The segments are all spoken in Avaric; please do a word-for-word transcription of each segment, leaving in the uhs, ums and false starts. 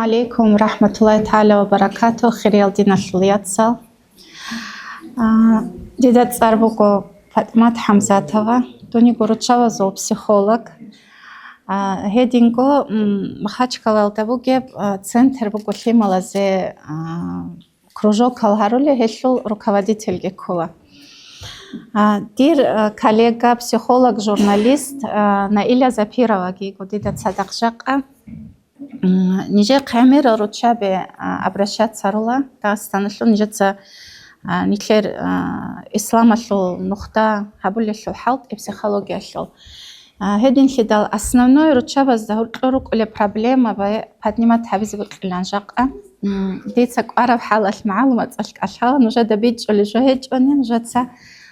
Алейкум рахматуллахи таала ва баракату, хириял диналъул яцал. А, дида цӀар буго ПатӀимат ХӀамзатова, дуниго руччабазул психолог. А, гьединго, м, Махачкалалда бугеб, а, центр буго лъималазе, а, кружокал гьарулел, гьелъул руководительги ккола. А, дир, а, коллега, психолог, журналист, а, Наиля Запироваги йиго дида цадахъ жакъа. М, нижехъ гӀемерал руччаби, а, обращаться гьарула Дагъистаналъул, нижеца, а, нилъер, а, исламалъул нухда гьабулелъул хӀалтӀи психологиялъул. А, гьединлъидал основной руччабазда гьоркьор рукӀулеб проблема ва поднимать гьабизе бокьилан жакъа. М, дица кӀвараб хӀалалъ, магӀлумат цӀалъ кӀалъала, нужеда бичӀчӀулеб жо гьечӀони, нужеца,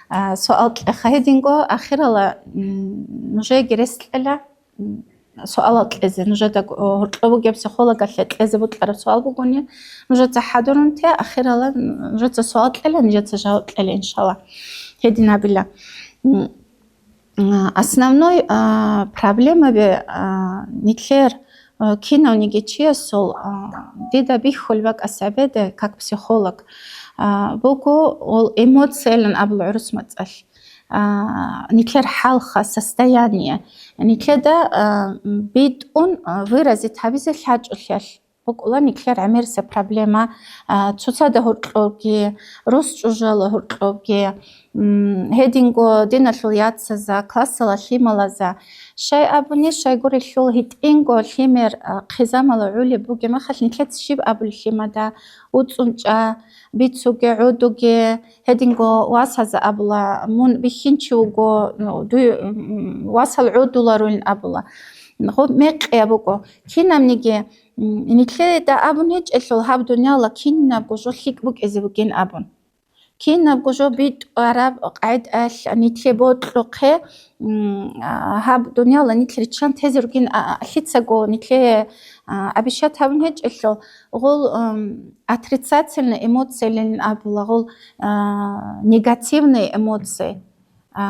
а, суал кьеха. Гьединго ахирала, м, нужееги рес кьела, м, суалал кьезе, нужеда, о, гьоркьоб бугеб психологалъе кьезе бокьараб суал бугони, нужеца хӀадурун те, ахирала нужеца суал кьела, нижеца жаваб кьела, иншалла. Гьедин абила. М, а, основной, а, проблемаби, а, нилъер, а, кинавниги чиясул, а, дида бихьулеб бакӀасеб гьабида, как психолог, а, буго ол эмоциялъан абула гӀурус мацӀалъ. А, нилъер хӀалха, состояние, нилъеда, а, битӀун, а, выразить гьабизе лъачӀолъиялъ букӀула нилъер гӀемерисеб проблема, а, цоцазда гьоркьобги, рос чӀужуялда гьоркьобги, м, гьединго диналъул яцазда, классалда лъималазда. Щай абуни, щайгурелъул гьитӀинго лъимер, а, хъизамалда гӀолеб бугеб мехалъ нилъеца щиб абули лъимада, уцӀцӀун чӀа, бицуге, гӀодуге, гьединго васазда абула, мун бихьинчи вуго, ну, дуй, м, васал гӀодуларулин абула. Гъоб мекъияб буго. Кинабниги, м, нилъеда абун гьечӀелъул гьаб дуниялалда кинабго жо лъикӀ букӀизе бугин абун. Кинабго жо битӀараб къагӀидаялъ нилъее бокьухъе, м, а, гьаб дуниялалда нилъ риччан тезе ругин, а, а, лъицаго нилъее, а, обещать гьабун гьечӀелъул, гъол, м, отрицательный эмоциялин абула, гъол, а, негативный эмоции. А,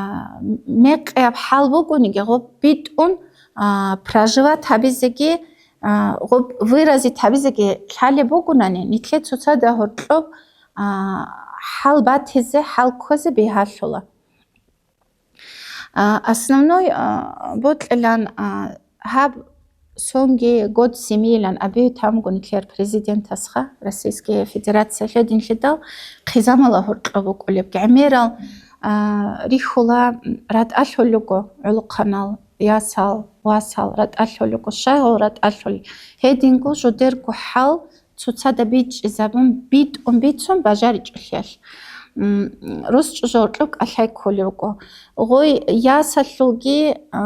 мекъияб хӀал бугониги, гъоб битӀун, а, проживать гьабизеги, а, гъоб выразить гьабизеги лъалеб бугонани, нилъее цоцазда гьоркьоб, а, хӀал батизе, хӀал кквезе бигьалъула. А, основной, а, бокьилан, а, гьаб цинги год семьилан абиги тамго нилъер президентасха, Российская Федерациялъе гьединлъидал хъизамалда гьоркьоб букӀулеб гӀемерал, а, рихьула, ратӀалъулего гӀолохъанал, ясал, васал ратӀалъулего, щайгъал ратӀалъули, гьединго жидерго хӀал цоцазда бичӀчӀизабун, битӀун бицун бажаричӀолъиялъ. М, рос чӀужу гьоркьоб кӀалъай кколев вуго. Гъой ясалъулги, а,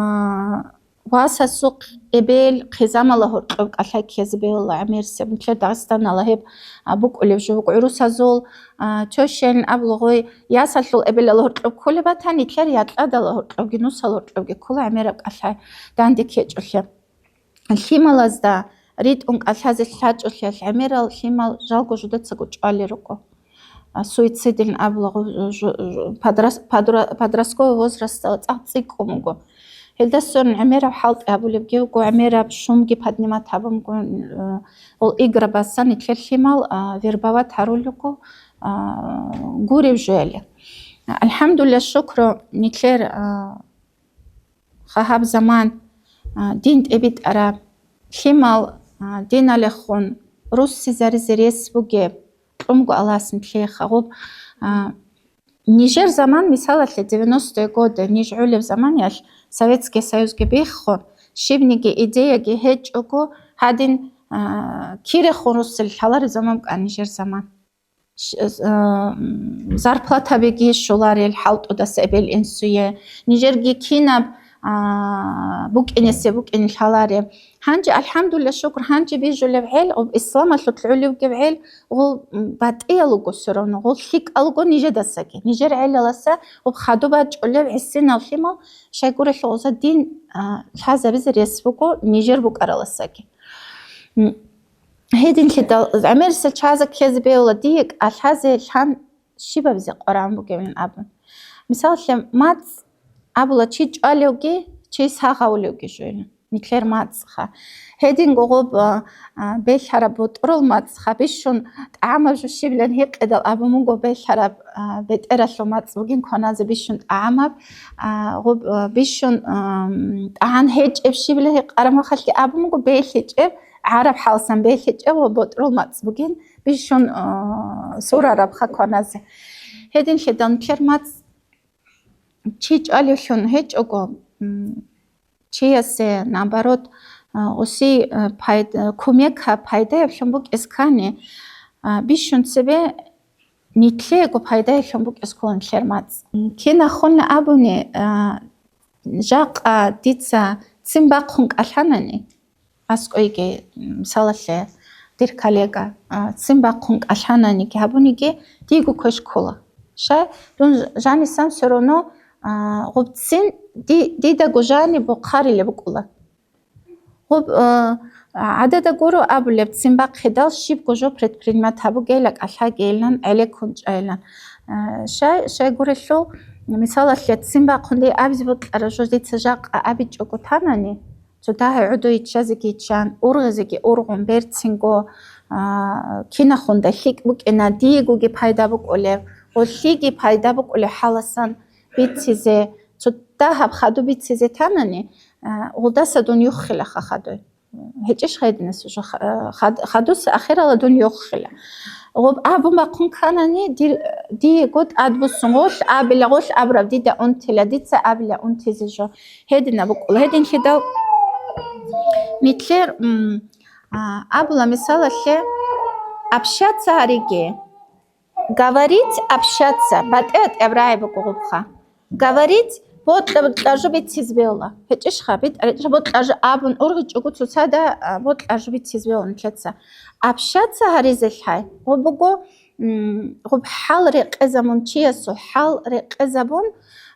васасухъ эбел хъизамалда гьоркьоб кӀалъай ккезе бегьула гӀемерисеб. Нилъер Дагъистаналда гьеб, а, букӀулеб жо буго. ГӀурусазул, а, тещаялъ абула, гъой ясалъул эбелалда гьоркьоб кколеб батани, нилъер якьадалда гьоркьобги, нусалда гьоркьобги ккола гӀемераб кӀалъай данде ккечӀолъи. Лъималазда ритӀун кӀалъазе лъачӀолъиялъ гӀемерал лъимал жалго жидецаго чӀвалел руго. А, суицидилан абула гъо-, жу-, жу-, подрас-, подра-, подростковый возрасталда цӀакъ цӀикӀкӀун вуго. Гьелдасан гӀемераб хӀалтӀи гьабулебги вуго, гӀемераб шумги поднимать гьабун вуго, э, гъол играбасан нилъер лъимал, а, вербовать гьарулел руго, а, гуреб жояли. АлхӀамдулилла, шукру, нилъер, а, Гьаб заман, а, дин тӀибитӀараб, лъимал, а, диналехун руссизаризе рес бугеб, кьумго Аллагьас нилъее хагъуб, а, нижер заман, мисалалъе, девяностые годы, ниж гӀолеб заманиялъ, Советский Союзги биххун, щибниги идеяги гьечӀого, гьадин, а, кирехун руссел лъалареб заман букӀана нижер заман. Ш-, а, м, зарплатабиги щоларел хӀалтӀудаса эбел-инсуе, нижерги кинаб, а, букӀинесе букӀин лъалареб. Гьанже, алхӀамдулилла, шукр, гьанже бижулеб гӀел, гъуб исламалъулъ гӀолевгеб гӀел, гъул, м, батӀиял руго всё равно, гъул лъикӀал руго нижедасаги. Нижер гӀелаласа гъуб хадуб бачӀулеб гӀисинал лъимал, щайгурелъул гъуза дин, а, лъазабизе рес буго нижер букӀараласаги. М, Гьединлъидал гӀемерисел чӀазе ккезе бегьула дие кӀалъазе лъан щибабизе Къуръан бугевлъин абун. Мисаллъе, мацӀ абула чи чӀвалевги, чи сагъавулевги жойилан. нилъер мацӀха. Гьединго гъоб, а, а, белъараб ботӀрол мацӀха, бищун тӀагӀамаб жо щибилан гьикъидал абун буго, белъараб, а, бетӀералъул мацӀ бугин кваназе бищун тӀагӀамаб, а, гъоб, а, бищун, ам, тӀагӀан гьечӀеб щибилан гьикъараб махалъги абун буго, белъ гьечӀеб, гӀараб хӀалсан белъ гьечӀеб ва ботӀрол мацӀ бугин бищун, а, сурарабха кваназе. Гьединлъидал нилъер мацӀ чи чӀвалевлъун гьечӀого, м, чиясе, наоборот, а, гъуси, а, пайд-, а, кумек гьаб пайдаялъун букӀес ккани, а, бищун цебе нилъего пайдаялъун букӀес ккола нилъер мацӀ. М, кинахун абуни, а, жакъа дица ццин бахъун кӀалъанани, аскӀойги, м, мисалалъе, дир коллега, а, ццин бахъун кӀалъананиги гьабуниги, диего квеш ккола. Щай? Дун ж-, жанисан все равно, а, гъубцин ди-, дидаго жани бухъарилеб букӀула. Гъуб, а, гӀадада гуро абулеб, ццин бахъидал щибго жо предпринимать гьабугейилан, кӀалъагейилан, гӀелеккун чӀайилан. А, щай, щай гурелъул, мисалалъе, ццин бахъун дие абизе бокьараб жо дица жакъа абичӀого танани, цо дагьай гӀодой иччазеги иччан, ургъизеги ургъун, берцинго, а, кинахунда лъикӀ букӀина, диегоги пайда букӀулеб, гъолъиги пайда букӀулеб хӀаласан бицизе, цо дагьаб хадуб бицизе танани, а, гъолдаса дун юххилаха хадуй. ГьечӀищ гъединас уже ха-, хад-, хадуса ахирала дун юххила. Гъоб абун бахъун канани, дир, диего тӀадбуссун, гъолъ абила, гъолъ абураб дида унтила, дица абила унтизе жо. Гьедина букӀула. Гьединлъидал нилъер, м, а, абула мисалалъе, общаться гьариги. Говорить, общаться, батӀи-батӀияб рагӀи буго гъубха. Говорить, бокьа-бокьа жо бициз бегьула. ГьечӀищха, битӀа-, бокьа жо абун ургъичӀого цоцада, а, бокьа жо бициз бегьула нилъеца. Общаться гьаризе лъай. Гъуб буго, м, гъуб хӀал рекъезабун, чиясул хӀал рекъезабун,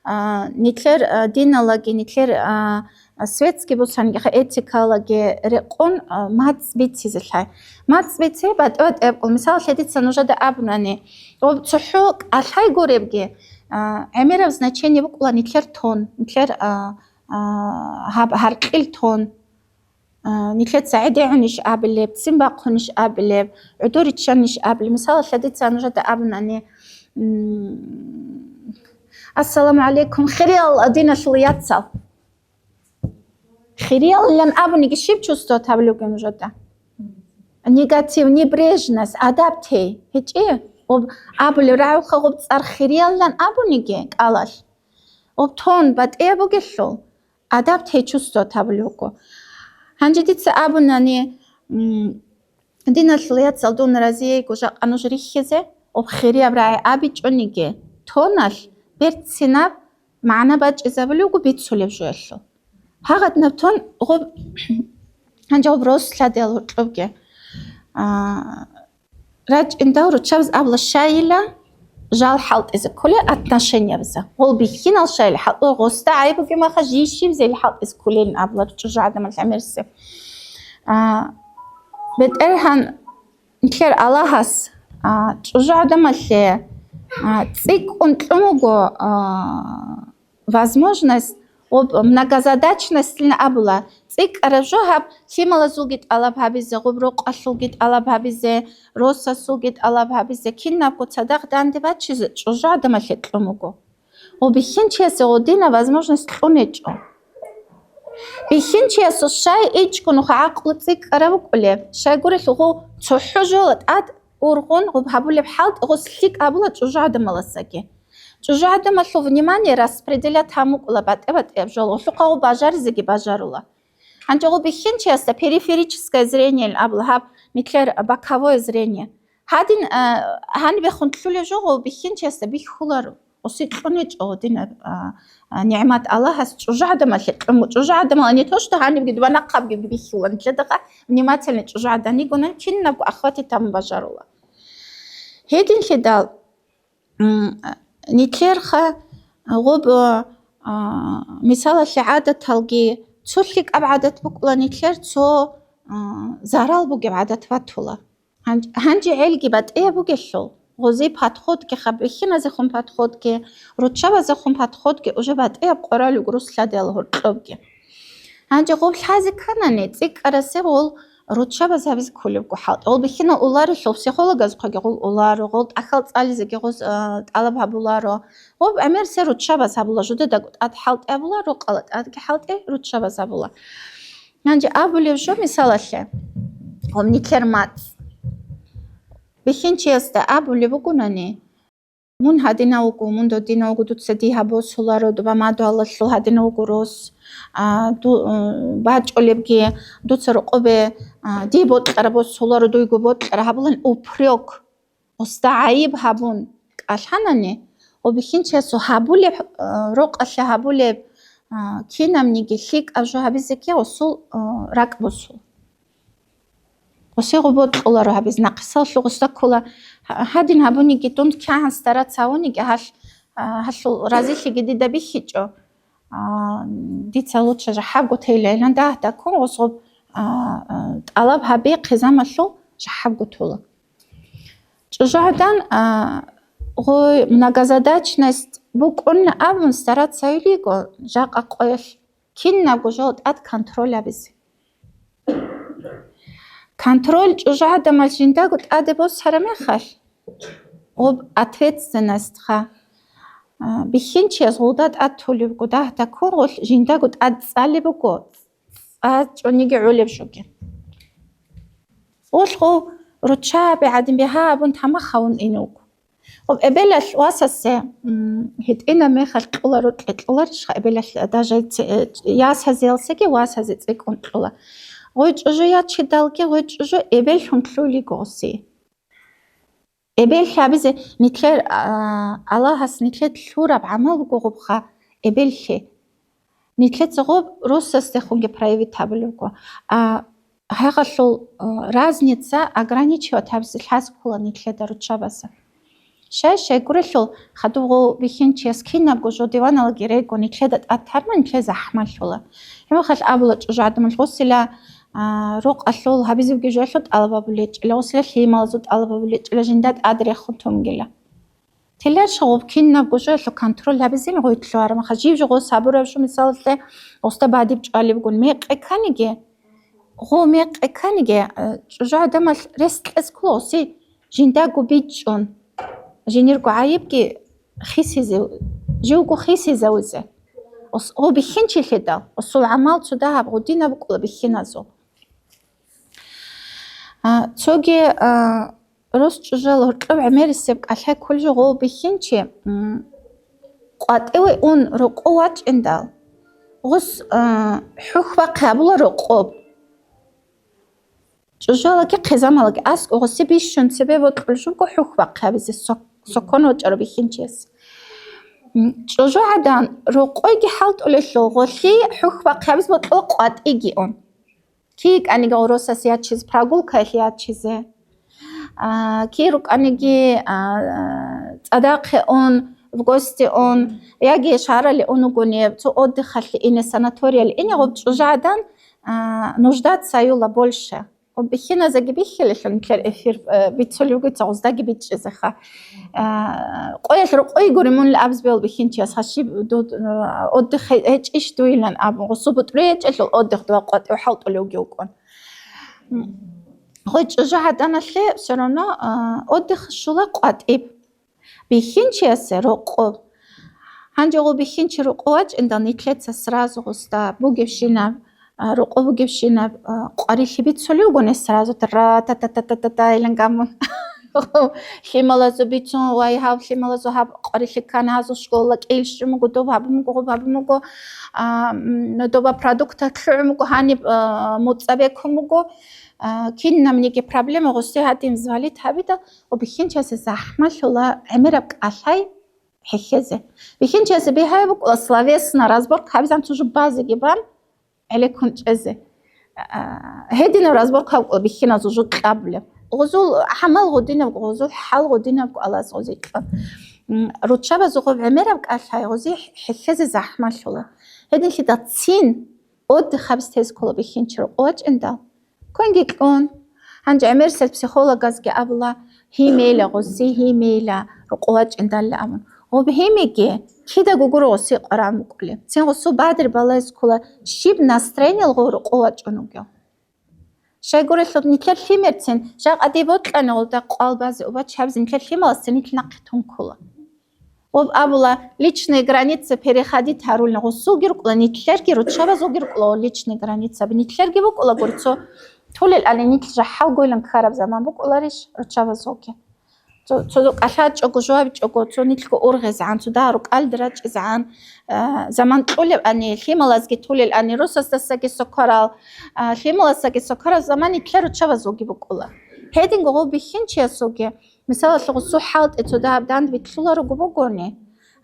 а, нилъер, а, диналаги, нилъер, а, светский бусангиха этикалаги рекъон, а, мацӀ бицизе лъай. МацӀ бице батӀи-батӀияб ккол. Мисалалъе, дица нужеда абунани, ва цохӀо кӀалъай гуребги, а, гӀемераб значение букӀула нилъер тон, нилъер, а, а, гьаб-, гьаркьил тон. А, нилъеца гӀедегӀунищ абилеб, ццин бахъунищ абилеб, гӀодор иччанищ абилеб. Мисалалъе, дица нужеда абунани, м, Ассаламу гӀалайкум, хириял диналъул яцал. Хириялилан абуниги щиб чувствовать гьабулеб нужеда? Негатив, небрежность, адаб тей. ГьечӀи? Гъуб абулеб рагӀулха гъуб цӀар хириялилан абуниги кӀалалъ. Гъуб тон батӀияб бугелъул, адаб тей чувствовать гьабулеб буго. Гьанже дица абунани, м, диналъул яцал дун разиего жакъа нуж рихьизе, гъуб хирияб рагӀи абичӀониги, тоналъ берцинаб магӀна бачӀизабулеб буго бицулеб жоялъул. Гьагъадинаб тон гъуб, гьанже гъуб рос лъадиял гьоркьобги. А, рачӀиндал руччабаз абла щайила жал хӀалтӀизе кколел отношениябазда. Гъол бихьинал щайила хӀалтӀула, гъосда гӀайиб бугеб маха, жий щиб зели хӀалтӀизе кколелин абла чӀужу гӀадамал гӀемерси. А, БетӀергьан нилъер Аллагьас, а, чӀужу гӀадамалъе, а, цӀикӀкӀун кьун буго, а, возможность, гъуб многозадачностьлъин абула, цӀикӀкӀараб жо гьаб лъималазулги тӀалаб гьабизе, гъуб рокъалъулги тӀалаб гьабизе, росасулги тӀалаб гьабизе, кинабго цадахъ данде бачизе чӀужу гӀадамалъе кьун буго. Гъуб бихьинчиясе гъудина возможность кьун гьечӀо. Бихьинчиясул щай ичӀго нуха гӀакълу цӀикӀкӀараб букӀулеб, щайгурелъул гъу цохӀо жола тӀад ургъун гъуб гьабулеб хӀалтӀи гъос лъикӀ гьабула чӀужу гӀадамаласаги. ЧӀужу гӀадамалъул внимание распределять гьабун букӀула батӀи-батӀияб жо, гъуллъухъа гъуб бажаризеги бажарула. Гьанже гъуб бихьинчиясда периферическое зрениелин абула, гьаб нилъер боковое зрение. Гьадин, а, гьанибехун лъулеб жо гъуб бихьинчиясда бихьуларо. Гъуси кьун гьечӀо гъудинаб, а, а, нигӀмат Аллагьас чӀужу гӀадамалъе кьун, чӀужу гӀадамал не то, что гьанибги дуба нахъабги бихьула, нилъеда внимательный чӀужу гӀадан йигони, кинабго охватить гьабун бажарула. Гьединлъидал, м, нилъерха гъуб, а, мисалалъе гӀадаталги, цо лъикӀаб гӀадат букӀула нилъер, цо, а, зарал бугеб гӀадат батула. Гьанж-, гьанже гӀелги батӀияб бугелъул, гъузи подходги, хабихьиназехун подходги, руччабазехун подходги уже батӀияб къоралуг руслъадал гьоркьобги. Гьанже гъуб лъазе кканани, цӀикӀкӀарасе гъул руччабаз гьабизе кколебго хӀалтӀи. Гъул бихьинал уларелъул психологазухъаги гъул уларо, гъул тӀахьал цӀализеги гъуз, а, тӀалаб гьабуларо. Гъуб гӀемерсе руччабаз гьабула, жудедаго тӀад хӀалтӀи гьабула, рукъала тӀадги хӀалтӀи руччабаз гьабула. Гьанже абулев жо, мисалалъе, гъуб нилъер мацӀ. Бихьинчиясда абулеб бугунани, мун гьадинав вуго, мун додинав вуго, дуца дие гьаб босуларо, доба мадугьалалъул гьадинав вуго рос, а, ду-, м, бачӀулебги, дуца рокъобе, а, дие бокьараб босуларо, дуйго бокьараб гьабулан упрёк, гъосда гӀайиб гьабун кӀалъанани, ва бихьинчиясул гьабулеб, а, рокъалъе гьабулеб, а, кинабниги лъикӀаб жо гьабизеги гъосул, а, ракӀ босула. Гъосие гъуб бокьуларо гьабизе, нахъисаллъун гъосда ккола. Гьа-, гьадин гьабуниги, дун кигӀан стараться гьавуниги, гьалъ-, а, гьалъул разилъиги дида бихьичӀо. А, дица лучше жахӀабго тейилан дагь-даккун гъос гъуб, а, а, тӀалаб гьабихъе замалъул жахӀабго тола. ЧӀужугӀадан, а, гъой многозадачность букӀунна абун стараться гьавилиго, жакъа къоялъ кинабго жо тӀад контроль гьабизе. Контроль чӀужугӀадамал жиндаго тӀаде босара мехалъ, гъуб ответственностьха, а, бихьинчияс гъулда тӀад толеб буго, дагь-даккун гъолъ жиндаго тӀад цӀалеб буго, цӀа чӀониги гӀолеб жоги. Гъолъ гъов руччаби гӀадин бигьа абун тамах гьавун ине вуго. Гъоб эбелалъ васасе, м, гьитӀинаб мехалъ кьола рокьи кьоларищха, эбелалъ даже це-, э, ясазиялсаги васазе цӀикӀкӀун кьола. Гъой чӀужу ячидалги гъой чӀужу эбеллъун лъули гъоси. Эбеллъи абизе нилъер, а, Аллагьас нилъер лъураб гӀамал буго гъубха эбеллъи. Нилъеца гъуб росасдехунги проявить гьабулебго. А, гьагъалъул, а, разница ограничивать гьабизе лъаз ккола нилъеда руччабазда. Щай-щайгурелъул хадуб гъов бихьинчияс кинабго жо диваналаги рего, нилъеда тӀад тарма, нилъе захӀмалъула. Гьебмехалъ абула чӀужугӀадамал гъосила, а, рокъалъул гьабизебги жоялъул тӀалаб гьабулечӀила, гъосила лъималазул тӀалаб гьабулечӀила, жинда тӀад рехун тунгила. Телерша гъуб кинабго жоялъул контроль гьабизин гъой лъугьараб мехалъ, жив жо гъос гьабураб жо, мисалалъе, гъосда бадиб чӀвалебгун мекъи кканиги, гъо мекъи кканиги, э, чӀужугӀадамал рес кьес ккола гъоси жиндаго бичӀчӀун, жинирго гӀайибги хисизе, живго хисизавизе. Ос-, гъо бихьинчилъидал, осул гӀамал цо дагьаб гъудинаб букӀула бихьиназул. А, цоги, а, рос чӀужуялъ гьоркьоб гӀемерисеб кӀалъай кколеб жо гъов бихьинчи, м, къватӀиве ун рокъов вачӀиндал, гъос, а, хӀухь бахъи гьабула рокъоб. ЧӀужуялъги хъизамалги аскӀов гъоси бищун цебе бокьулеб жо буго хӀухь бахъи гьабизе сок-, соккон вачӀарав бихьинчияс. М, чӀужугӀадан рокъойги хӀалтӀулелъул гъолъи хӀухь бахъи гьабизе бокьула къватӀиги ун. КигӀаниги гъоросас ячизе, прогулкаялъ ячизе. А, кигӀан рукӀаниги, а, цӀадахъе ун, в гости ун, яги шагьаралде ун вугони, цо отдыхалъе ине, санаториялде ине, гъоб чӀужугӀадан, а, нуждаться юла больше. Гъоб бихьиназеги бихьилелъул нилъер эфир, э, бицулеб буго, ца гъоздаги бичӀчӀизеха. А, къоялъ рокъой гури мун абизе бегьула бихьинчияс, гьащиб ду-, э, отдых гьечӀищ дуйилан абун, гъосул бутӀрул гьечӀелъул отдых дова къватӀив хӀалтӀулев вугев вукӀун. Гъой чӀужугӀаданалъе всё равно, а, отдых щула къватӀиб. Бихьинчиясе рокъоб. Гьанже гъо бихьинчи рокъов вачӀиндал, нилъеца сразу гъосда бугебщинаб, а, рокъов бугебщинаб, а, къварилъи бицулев вугони, сразу тра-та-та-та-та-та илан гамун. Лъималазул бицун, вай, гьав лъималазул гьаб къварилъи ккана, гьазул школа кӀиялъ щун буго, доб гьабун буго, гъоб гьабун буго, а, м, доба продукт лъугӀун буго, гьаниб, а, муцӀа бекун буго. А, кинабниги проблема гъоси гьадин взвалить гьабида, ва бихьинчиясе захӀмалъула гӀемераб кӀалъай хӀехьезе. Бихьинчиясе бигьаяб букӀула словесно разборка гьабизан цо жо базеги бан, гӀелеккун чӀезе. А, гьединаб разборка гьаб букӀула бихьиназул жо кьабулеб. Гъозул гӀамал гъудинаб, гъозул хӀал гъудинаб Аллагьас гъозикьа. М, руччабазул гъоб гӀемераб кӀалъай гъози хӀехьезе захӀмалъула. Гьединлъидал цин отдых гьабизе тезе ккола бихьинчи рокъов вачӀиндал. Квенги кьун, гьанже гӀемерисел психологазги абула, гьимейила гъоси, гьимейила рокъов вачӀиндалли абун. Гъуб гьимиги кидаго гуро гъуси къваран букӀулеб. Цин гъусу бадир балайс ккола щиб настроениялъ гъов рокъов вачӀун вугев. Щайгурелъул нилъер лъимерцин, жакъа дие бокьани гъолда къвал базе убачи гьабизе нилъер лъималасда нилъ нахъе тун ккола. Гъуб абула, личные границы переходить гьарулин гъусулги рукӀула, нилъерги руччабазулги рукӀула гъол личные границаби. Нилъерги букӀула гури цо тулел ани нилъ жахӀалгойилан ккараб заман букӀуларищ руччабазулги? Цо, цо кӀалъачӀого, жугьабичӀого, цо нилъго ургъизегӀан, цо дагьа рукӀалде рачӀизегӀан, а, заман кьулеб ани, лъималазги тулел ани, росасдасаги сокарал, а, лъималасаги сокарал заман нилъер руччабазулги букӀула. Гьединго гъов бихьинчиясулги, мисалалъе, гъусу хӀалтӀи цо дагьаб дандбитлъуларого бугони,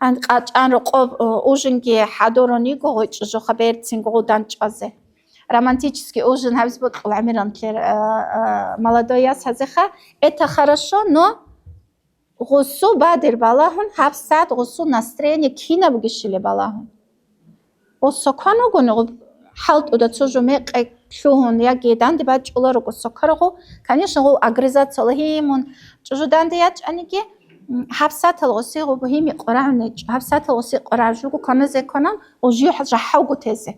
гьан къачӀан рокъоб, о, ужинги хӀадурун йиго гъой чӀужуха берцинго гъов дандчӀвазе. Романтический ужин гьабизе бокьула гӀемерал нилъер, а, а, молодой ясазеха. Это хорошо, но гъусу бадир балагьун, гьабсагӀат гъусу настроение кинаб бугищали балагьун. Гъус сокан вугони, гъуб хӀалтӀуда цо жо мекъи лъугьун яги данде бачӀуларого сокарагъу, конечно, гъув огрызаться лагьимун чӀужу данде ячӀаниги, м, гьабсагӀатал гъуси гъуб гьими къварагӀун гьечӀо, гьабсагӀатал гъуси къварагӀ жуго кваназе кванан, гъув жив жахӀалго тезе.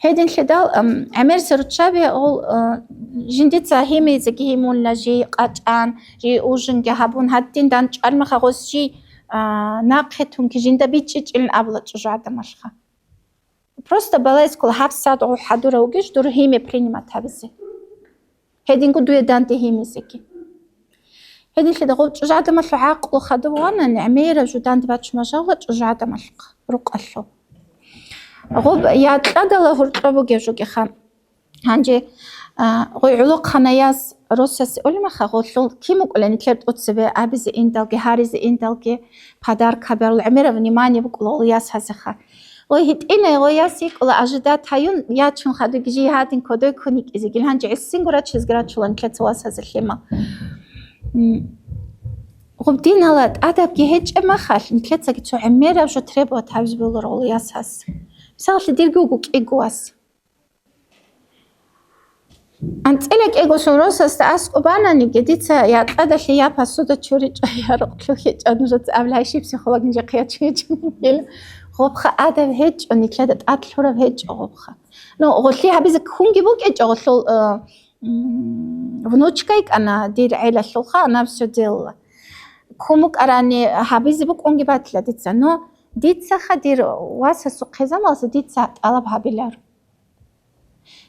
Гьединлъидал, ам, гӀемерисел руччаби гъол, а, жиндица гьимизеги гьимунла, жий къачӀан, жий ужинги гьабун, гьадин данчӀвар меха гъос жий, а, нахъе тунги жинда бичӀчӀичӀилин абула чӀужу гӀадамалъха. Просто балайс ккола гьабсагӀат гъов хӀадурав вугищ дур гьиме принимать гьабизе. Гьединго дуе данде гьимизеги. Гьединлъидал гъов чӀужу гӀадамалъул гӀакълу хадув ванани, гӀемераб жо данде бачун бажавла чӀужу гӀадамалъухъ рукъалъул. Гъуб якьадала гьоркьоб бугеб жугиха. Гьанже, а, гъой гӀолохъанаяс росасе улимаха, гъолъул кин букӀула нилъер тӀоцебе абизе индалги, гьаризе индалги, подаркаб гьарул гӀемераб внимание букӀула гъол ясазеха. Гъой гьитӀинай гъой яс йикӀула ожидать гьаюн, ячун хадуги жий гьадин кодой ккун йикӀизегил, гьанже гӀисинго рачизги рачула нилъеца васазе лъимал. М, гъуб динала тӀадабги гьечӀеб махалъ, нилъецаги цо гӀемераб жо требовать гьабизе болур гъол ясас. Мисалалъе, дирги вуго кӀиго вас. АнцӀила кӀегосул росасда аскӀоб бананиги, дица якьадалъе я посуда чуричӀо, я рукъ лъухьичӀо, нужеца абилай щиб психолог нижехъе ячейчӀо. Гъобха адаб гьечӀо, нилъеда тӀад лъураб гьечӀо гъобха. Ну, гъолъи гьабизе ккунги букӀечӀо, гъолъул, э, м, внучка йикӀана дир гӀелалъулха, она всё делала. Ккун букӀарани гьабизе букӀунги батила дица, но дицаха дир васасухъе замалса дица тӀалаб гьабиларо.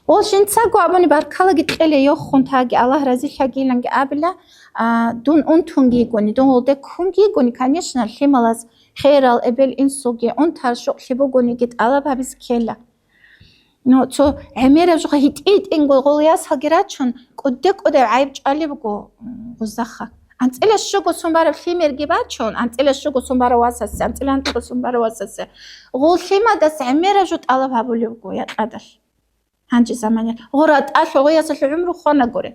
Гъол жинцаго абуни баркалаги кьела, йохун таги, Аллагь разилъагиланги абила, а, дун унтунги йигони, дун гъолде ккунги йигони, конечно, лъималаз херал, эбел-инсулги унтарал щокълъи бугониги тӀалаб гьабизе ккела. Ну, цо гӀемераб жуха гьитӀи-гьитӀинго гъол ясалги рачун, кӀуде-кӀудев гӀайиб чӀвалеб буго, м, гъузаха. АнцӀила щуго сун бараб лъимерги бачун, анцӀила щуго сун барав васасе, анцӀила анкьго сун барав васасе. Гъул лъимадас гӀемераб жо тӀалаб гьабулеб буго якьадалъ. Гьанже заманиялъ гъура тӀалъ гъуясалъ гӀумру хванагури.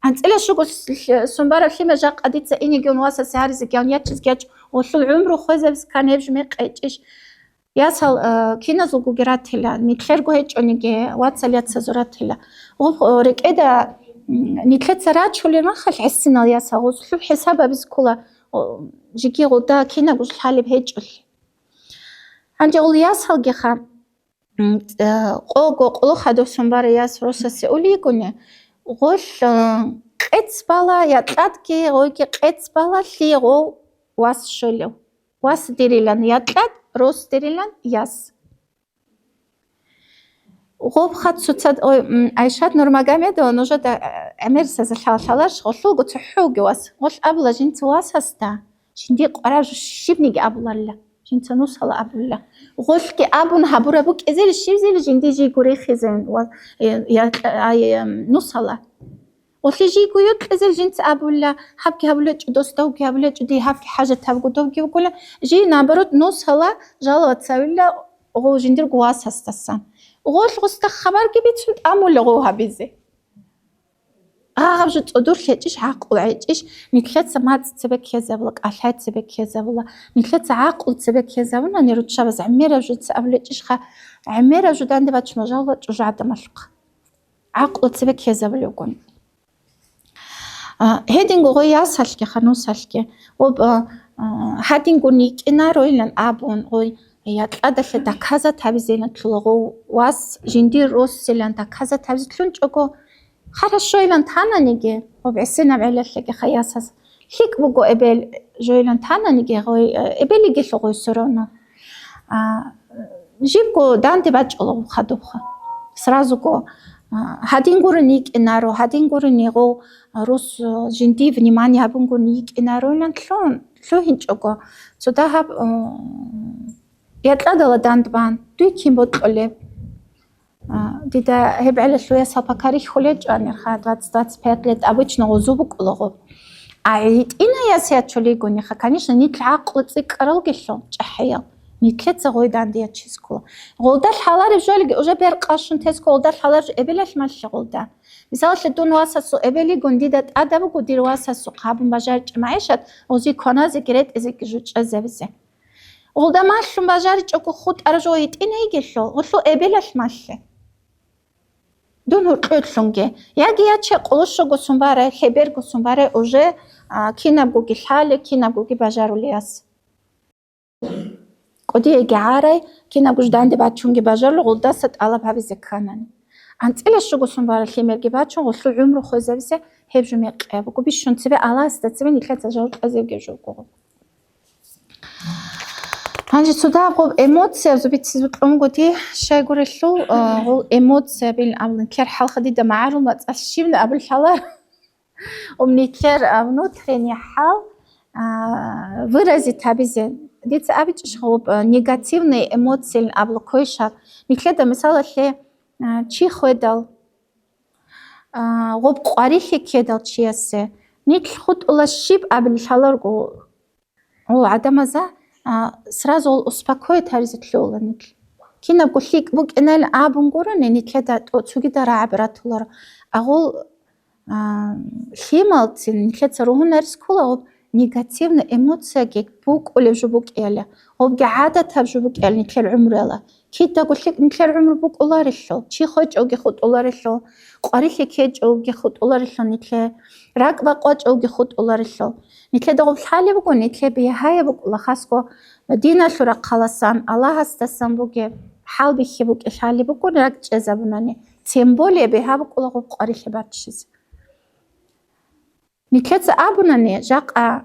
АнцӀила щуго с-, лъ-, сун бараб лъимер жакъа дица инеги ун васасе гьаризе гьан ячиз гьач, гъулъул гӀумру хвезабиз ккан гьеб жо мекъечӀищ? Ясал, э, киназулгоги ратила, нилъерго гьечӀониги, вацал яцазул ратила. Гъуб, э, рекӀеда, м, нилъеца рачулел махалъ гӀисинал ясал гъуз лъугь хӀисаб гьабизе ккола, о, жеги гъуда кинабго лъалеб гьечӀолъи. Гьанже гъул ясалгиха, м, э, къого къулухъ гьадурсун барай яс росасе улейгуни, гъулъ, э, къец бала, якьадги гъойги къец бала, лъие гъов вас щолев. Вас дирилан якьад, рос дирилан яс. Гъоб хъат цоцад, ой, м, Айшат Нурмагомедова нужеда, э, гӀемерисеза лъала-лъаларш, гъолъулго цохӀоги вас. Гъолъ абула жинца васасда, жинди къвараб жо щибниги абуларила, жинца нусала абулила. Гъолъги абун гьабураб букӀизели щибзели жинди жийго рехизе ва, э, я-, ай, э, нусала. Гъолъи жийго йокьизел жинца абула, гьабги гьабулечӀо, дос давги гьабулечӀо, дие гьабги хӀажат гьабго довги вугула. Жий, наоборот, нусала жалоба цавила гъов жиндирго васасдасан. Гъолъ гъусда хабарги бицун тӀамула гъов гьабизе. Гъагъаб жо цӀодор лъечӀищ, гӀакълу гӀечӀищ, нилъеца мацӀ цебе ккезабула, кӀалъай цебе ккезабула, нилъеца гӀакълу цебе ккезабуна, нируччабаз гӀемераб жо ца абулечӀищха, гӀемераб жо данде бачуна жалоба чӀужу гӀадамалъухъ. ГӀакълу цебе ккезабулевгун. А, гьединго гъой ясалъги, ханусалъги, гъоб, а, а, гьадингун йикӀинароилан абун, гъой якьадалъе доказать гьабизейилан лъула гъов вас жиндир росилан доказать гьабизе лъунчӀого, хорошоилан тананиги, гъоб гӀисинаб гӀелалъеги хаясас лъикӀ буго эбел жоилан тананиги, гъой, э, эбелигелъул гъой все равно. А, жибго данде бачӀула гъоб хадубха. Сразуго, а, гьадин гурин йикӀинаро, гьадин гурин гъов рус, э, жинди внимание гьабун гурин йикӀинароилан лъун, лъугьинчӀого, цо дагьаб, э, якьадала дандбан, дуй кин бокьулеб? А, дида гьеб гӀелалъул ясал пока рихьулел чӀванирха, двадцать, двадцать пять лет обычно гъозу букӀула гъоб. А гьитӀинай яс ячулейгуниха, конечно, нилъ гӀакълу цӀикӀкӀаралгелъул чӀахӀиял, нилъеца гъой данде ячиз ккола. Гъолда лъалареб жоялги уже бер къашун тез ккола, гъолда лъалареб жо эбелалъ малъе гъолда. Мисалалъе, дун васасул эбелигун дида тӀадаб буго дир васасухъ гьабун бажаричӀеб магӀишат гъози кваназеги ретӀизеги жучӀазабизе. Гъолда малъун бажаричӀого хутӀараб жо гьитӀинай йигелъул, гъолъул эбелалъ малъе. Дун гьуркьуялъунги. Яги яче къолошого сун барай, лъеберго сун барай уже, а, кинабгоги лъале, кинабгоги бажарулей яс. КӀудияги гӀарай, кинабго жо данде бачунги бажаруле гъолдаса тӀалаб гьабизе кканани. АнцӀила щуго сун барай лъимерги бачун, гъолъул гӀумру хвезабизе гьеб жо мекъи буго. Бищун цебе Аллагьасда цебе нилъеца жаваб кьезе бугеб жо буго. Гьанже цо дагьаб гъоб эмоцияб зубицизе кьун буго дие, щайгурелъул, а, гъол эмоциябилан абулан, нилъер хӀалха дида магӀарул мацӀалъ щибни абулъ лъалар. Гъоб нилъер, а, внутренний хӀал, а, выразить гьабизе. Дица абичӀищ гъоб, а, негативные эмоциялин абула квешаб. Нилъеда, мисалалъе, а, чи хведал, а, гъоб къварилъи ккедал чиясе, нилъ хутӀула щиб абилан лъаларго, гъол гӀадамаза, а, сразу гъол успокоить гьаризе лъугьула нилъ. Кинабго лъикӀ букӀинайилан абун гурони, нилъеда тӀо-, цогидал рагӀаби ратуларо. А гъол, а, лъималцин нилъеца ругьунарис ккола гъоб негативный эмоцияги букӀулеб жо букӀияле, гъобги гӀадатаб жо букӀияле нилъер гӀумруялда. Кидаго лъикӀ нилъер гӀумру букӀуларелъул, чи хвечӀевги хутӀуларелъул, къварилъи ккечӀевги хутӀуларелъул нилъе, ракӀ бакъвачӀевги хутӀуларелъул. Нилъеда гъоб лъалеб буго, нилъер бигьаяб букӀула хасго диналъул рахъаласан, Аллагьасдасан бугеб хӀалбихьи букӀин лъалеб буго ракӀчӀезабунани, тем более бигьа букӀула гъоб къварилъи баччизе. Нилъеца абунани, жакъа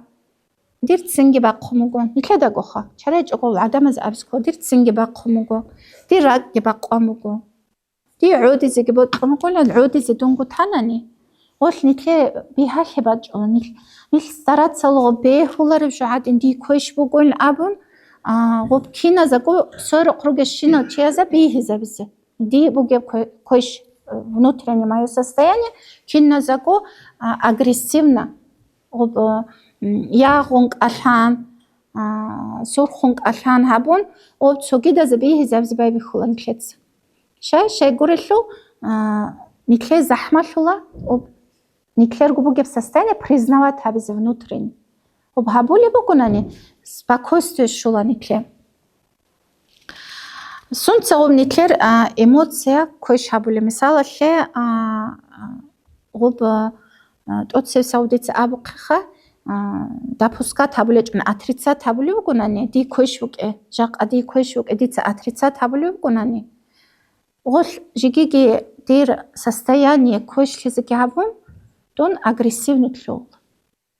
дир цинги бахъун буго, нилъедагоха, чарайчӀого гӀадамаз абизе ккола, дир цинги бахъун буго, дир ракӀги бакъван буго. Дие гӀодизеги бокьун бугони, гӀодизе дунго танани, гъолъ нилъе бигьалъи бачӀула, нилъ, нилъ стараться лугъ бегьулареб жо гьадин дие квеш бугони абун, а, гъоб киназего сорокъ ругещинал чиязе бигьизабизе. Дие бугеб кве-, квеш, э, внутреннее моё состояние, киназего, а, агрессивно, гъоб, э, м, ягъун кӀалъан, а, сурхун кӀалъан гьабун, гъоб цогидазе бигьизабизе байбихьула нилъеца. Щай, щайгурелъул, а, нилъее захӀмалъула, гъоб нилъерго бугеб состояние признавать гьабизе внутренне. Гъоб гьабулеб бугонани, спокойствие щола нилъее. Сунца гъоб нилъер, а, эмоция квеш гьабулеб. Мисалалъе, а, гъоб, а, тӀоцебесав дица абухъеха, а, допускать гьабулечӀун, отрицать гьабулеб бугонани, дие квеш букӀе, жакъа дие квеш букӀе, дица отрицать гьабулеб бугонани, гъолъ жигиги дир состояние квешлъизеги гьабун, дун агрессивный лъугьула.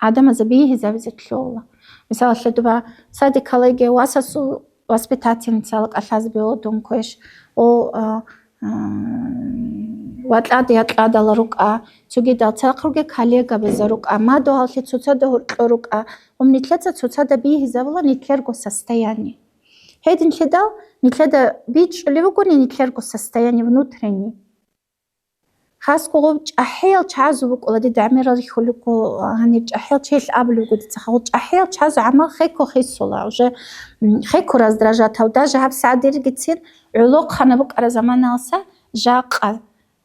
ГӀадамазда бигьизабизе лъугьула. Мисалалъе, дуба садикалайги васасул воспитательницала кӀалъазе бегьула дун квеш. О, а, а, ватӀлад-якьадал рукӀа, цогидал цадахъ ругел коллегабазда рукӀа, мадугьаллъи цоцазда гьоркьор рукӀа. Гъоб нилъеца цоцазда бигьизабула нилъерго состояние. Гьединлъидал нилъеда бичӀчӀулеб бугони нилъерго состояние внутреннее. Хасго гъоб чӀахӀиял чагӀазул букӀула, дида гӀемерал рихьулеб буго, гьанир чӀахӀиял чагӀил абулеб буго дица, гъоб чӀахӀиял чагӀазул гӀамал хеко хисула, уже, м, хеко раздражатав, даже гьабсагӀат диргицин гӀолохъанаб букӀараб заманалса жакъа,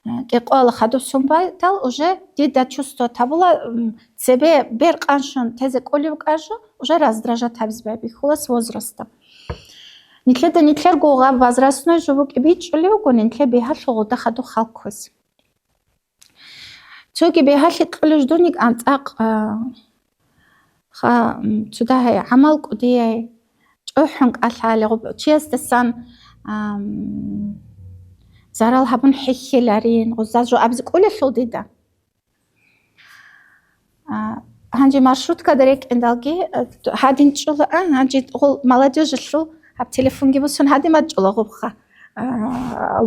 э, кӀикъоялда хадуб сон байтал, уже дида чувствовать гьабула, м, цебе бер къанщун тезе кӀолеб букӀараб жо, уже раздражать гьабизе байбихьула с возрастом. Нилъеда нилъерго гъаб возрастной жо букӀин бичӀчӀулеб буго, нилъер бигьалъул гъода хадуб халкъ кквезе. Цоги бегьалъи кьолеб жо доник анцӀакъ, а, ха, м, цо дагьай гӀамал кӀудияй, чӀухӀун кӀалъале, гъуб чиясдасан, ам, зарал гьабун хӀехьеларин, гъузда жо абизе кӀолелъул дида. А, гьанже маршруткада рекӀиндалги, а, гьадин чӀола, а, гьанже гъол молодёжалъул гьаб телефонги босун гьадин бачӀола гъубха, а,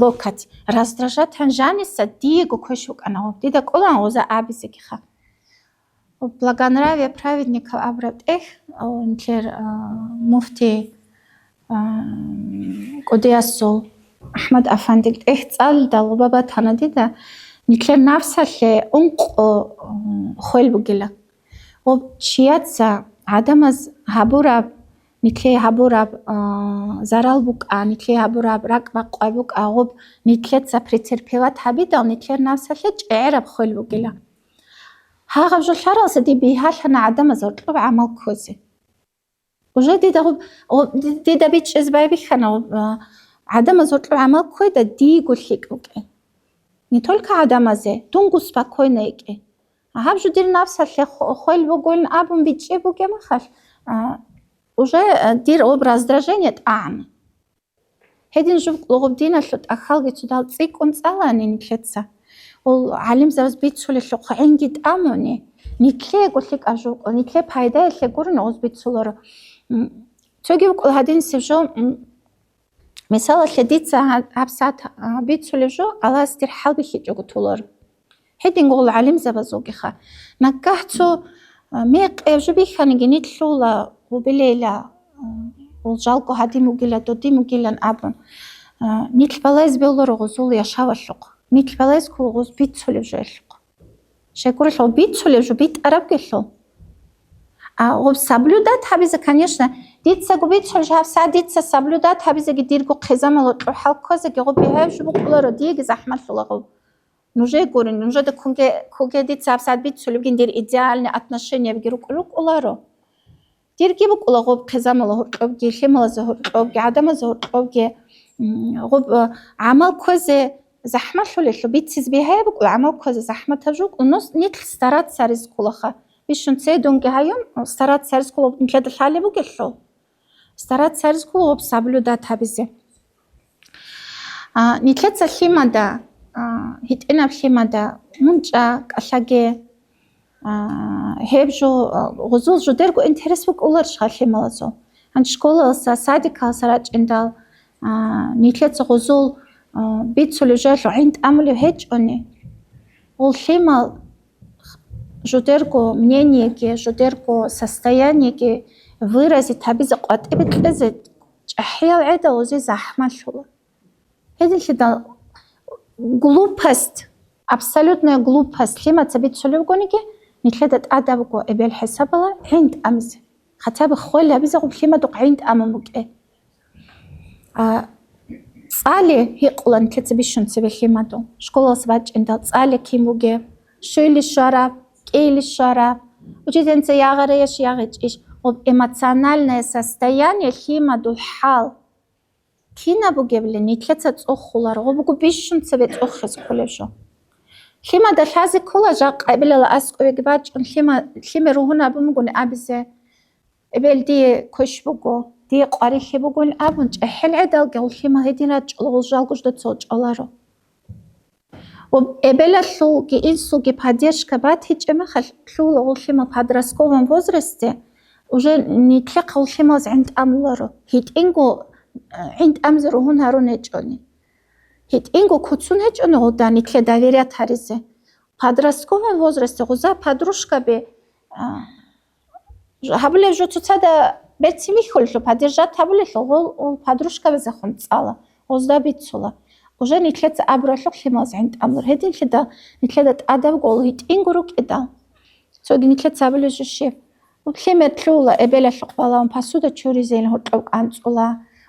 локать. Раздражать гьан жаниса диего квеш вукӀана гъуб. Дида кӀолан гъуза абизегиха. Благонравие праведников абураб тӀехь, а, нилъер, а, муфтий, а, кӀудиясул АхӀмад Афандил тӀехь цӀалидал гъуба батана дида, нилъер напсалъе ункъо, м, хвел бугила. Гъуб чияца гӀадамаз гьабураб, нилъее гьабураб, а, зарал букӀа, нилъее гьабураб ракӀ-бакъвай букӀа, гъуб нилъеца претерпевать гьабидал, нилъер напсалъе чӀегӀераб хвел бугила. Гьагъаб жо лъаралса диб бигьалъана гӀадамаз гьоркьоб гӀамал ккозе. Уже дида гъуб-, гъуб-, ди-, дида бичӀчӀиз байбихьана, гъуб-, а, гӀадамаз гьоркьоб гӀамал ккойда диего лъикӀ букӀин. Не только гӀадамазе, дунго спокойно йикӀи. Гьаб жо дир напсалъе хо-, хвел бугойин абун бичӀчӀи бугеб махалъ, а, уже, а, дир гъуб раздражение тӀагӀана. Гьедин жув гъуб диналъул тӀахьалги цодал цӀикӀкӀун цӀалани нилъеца. Гъул гӀалимзабаз бицулелъухъ гӀинги тӀамуни, нилъего лъикӀаб жо букӀун, нилъее пайдаялъе гурони гъуз бицуларо. М, цоги букӀул гьадинсеб жо, м, мисалалъе, дица гьаб-, гьабсагӀат, а, бицулеб жо Аллагьас дир хӀалбихьичӀого толаро. Гьедин гъул гӀалимзабазулгиха. Нагагь цо, а, мекъи гьеб жо бихьаниги нилъула, гъубилейла, а, гъул жалго гьадин вугила, додин вугилан абун. А, нилъ балайз бевларо гъузул яшавалъухъ. Нилъ балайз ккола гъуз бицулеб жоялъухъ. Щайгурелъул бицулеб жо битӀарабгелъул. А, гъуб соблюдать гьабизе, конечно, дицаго бицулеб жо гьабсагӀат дица соблюдать гьабизеги дирго хъизамал гьоркьоб хӀал кквезеги гъуб бигьаяб жо букӀуларо, диеги захӀмалъула гъуб. Нужее гурин, нужеда кунге-, куге дица гьабсагӀат бицулебгин дир идеальный отношениябги рукӀ-, рукӀуларо. Дирги букӀула гъуб хъизамала гьоркьобги, лъималазе гьоркьобги, гӀадамазе гьоркьобги, м, гъуб, а, гӀамал кквезе захӀмалъулелъул, бициз бигьаяб букӀула, гӀамал кквезе захӀматаб жо букӀула, нус нилъ стараться гьаризккулаха. Бищун цедунги гьаюн, стараться гьаризккула нилъеда лъалеб бугелъул. Стараться гьаризккула гъуб соблюдать гьабизе. А, нилъеца лъимада, а, гьитӀинаб лъимада мунчӀа кӀалъаге, а, гьеб жо, а, гъузул жудерго интерес букӀуларищха лъималазул? Гьанже школалса, садикалса рачӀиндал, а, нилъеца гъузул, а, бицулеб жоялъул гӀин тӀамулеб гьечӀони, гъул лъимал жудерго мнениеги, жудерго состояниеги выразить гьабизе, къватӀибе кьезе чӀахӀиял гӀедал гъузе захӀмалъула. Гьединлъидал глупость, абсолютная глупость лъимаца бицулеб бугониги, нилъеда тӀадабго эбел хӀисабала гӀин тӀамизе. Хотя бы хвел гьабизе гъуб лъимадухъ гӀин тӀамун букӀе. А, цӀале гьикъула нилъеца бищун цебе лъимадул. Школалъ бачӀиндал цӀале кин бугеб, щуйли щвараб, кӀейли щвараб, учительница ягъараяш ягъичӀищ, гъуб эмоциональное состояние, лъимадул хӀал. Кинаб бугебли нилъеца цӀухуларо, гъуб буго бищун цебе цӀухиз кколеб жо. Лъимада лъазе ккола жакъа эбелала аскӀовеги бачӀун, лъима-, лъимер ругьун абун бугони абизе, эбел дие квеш буго, дие къварилъи бугони абун, чӀехӀел гӀедалги гъул лъимал гьедин рачӀула, гъул жалго ждоцал чӀваларо. Ва эбелалъулги инсулги поддержка батичӀеб мехалъ, лъугьула гъул лъимал подростковом возрасте, уже нилъехъ гъул лъималаз гӀин тӀамуларо, гьитӀинго, э, гӀин тӀамзе ругьун гьарун гьечӀони. ГьитӀинго куцун гьечӀони гъуда нилъе доверять гьаризе. Подростковом возрасте гъуза подружкаби, а, Ж-, гьабулеб жо цоцада берцин вихьулелъул, поддержать гьабулелъул, гъол, гъол подружкабазехун цӀала, гъозда бицула. Уже нилъеца абуралъухъ лъималаз гӀин тӀамулар. Гьединлъидал нилъеда тӀадабго гъол гьитӀинго рукӀидал. Цоги нилъеца абулеб жо щиб? Лъимер лъугьула эбелалъухъ балагьун, посуда чуризейилан гьоркьоб кӀанцӀула,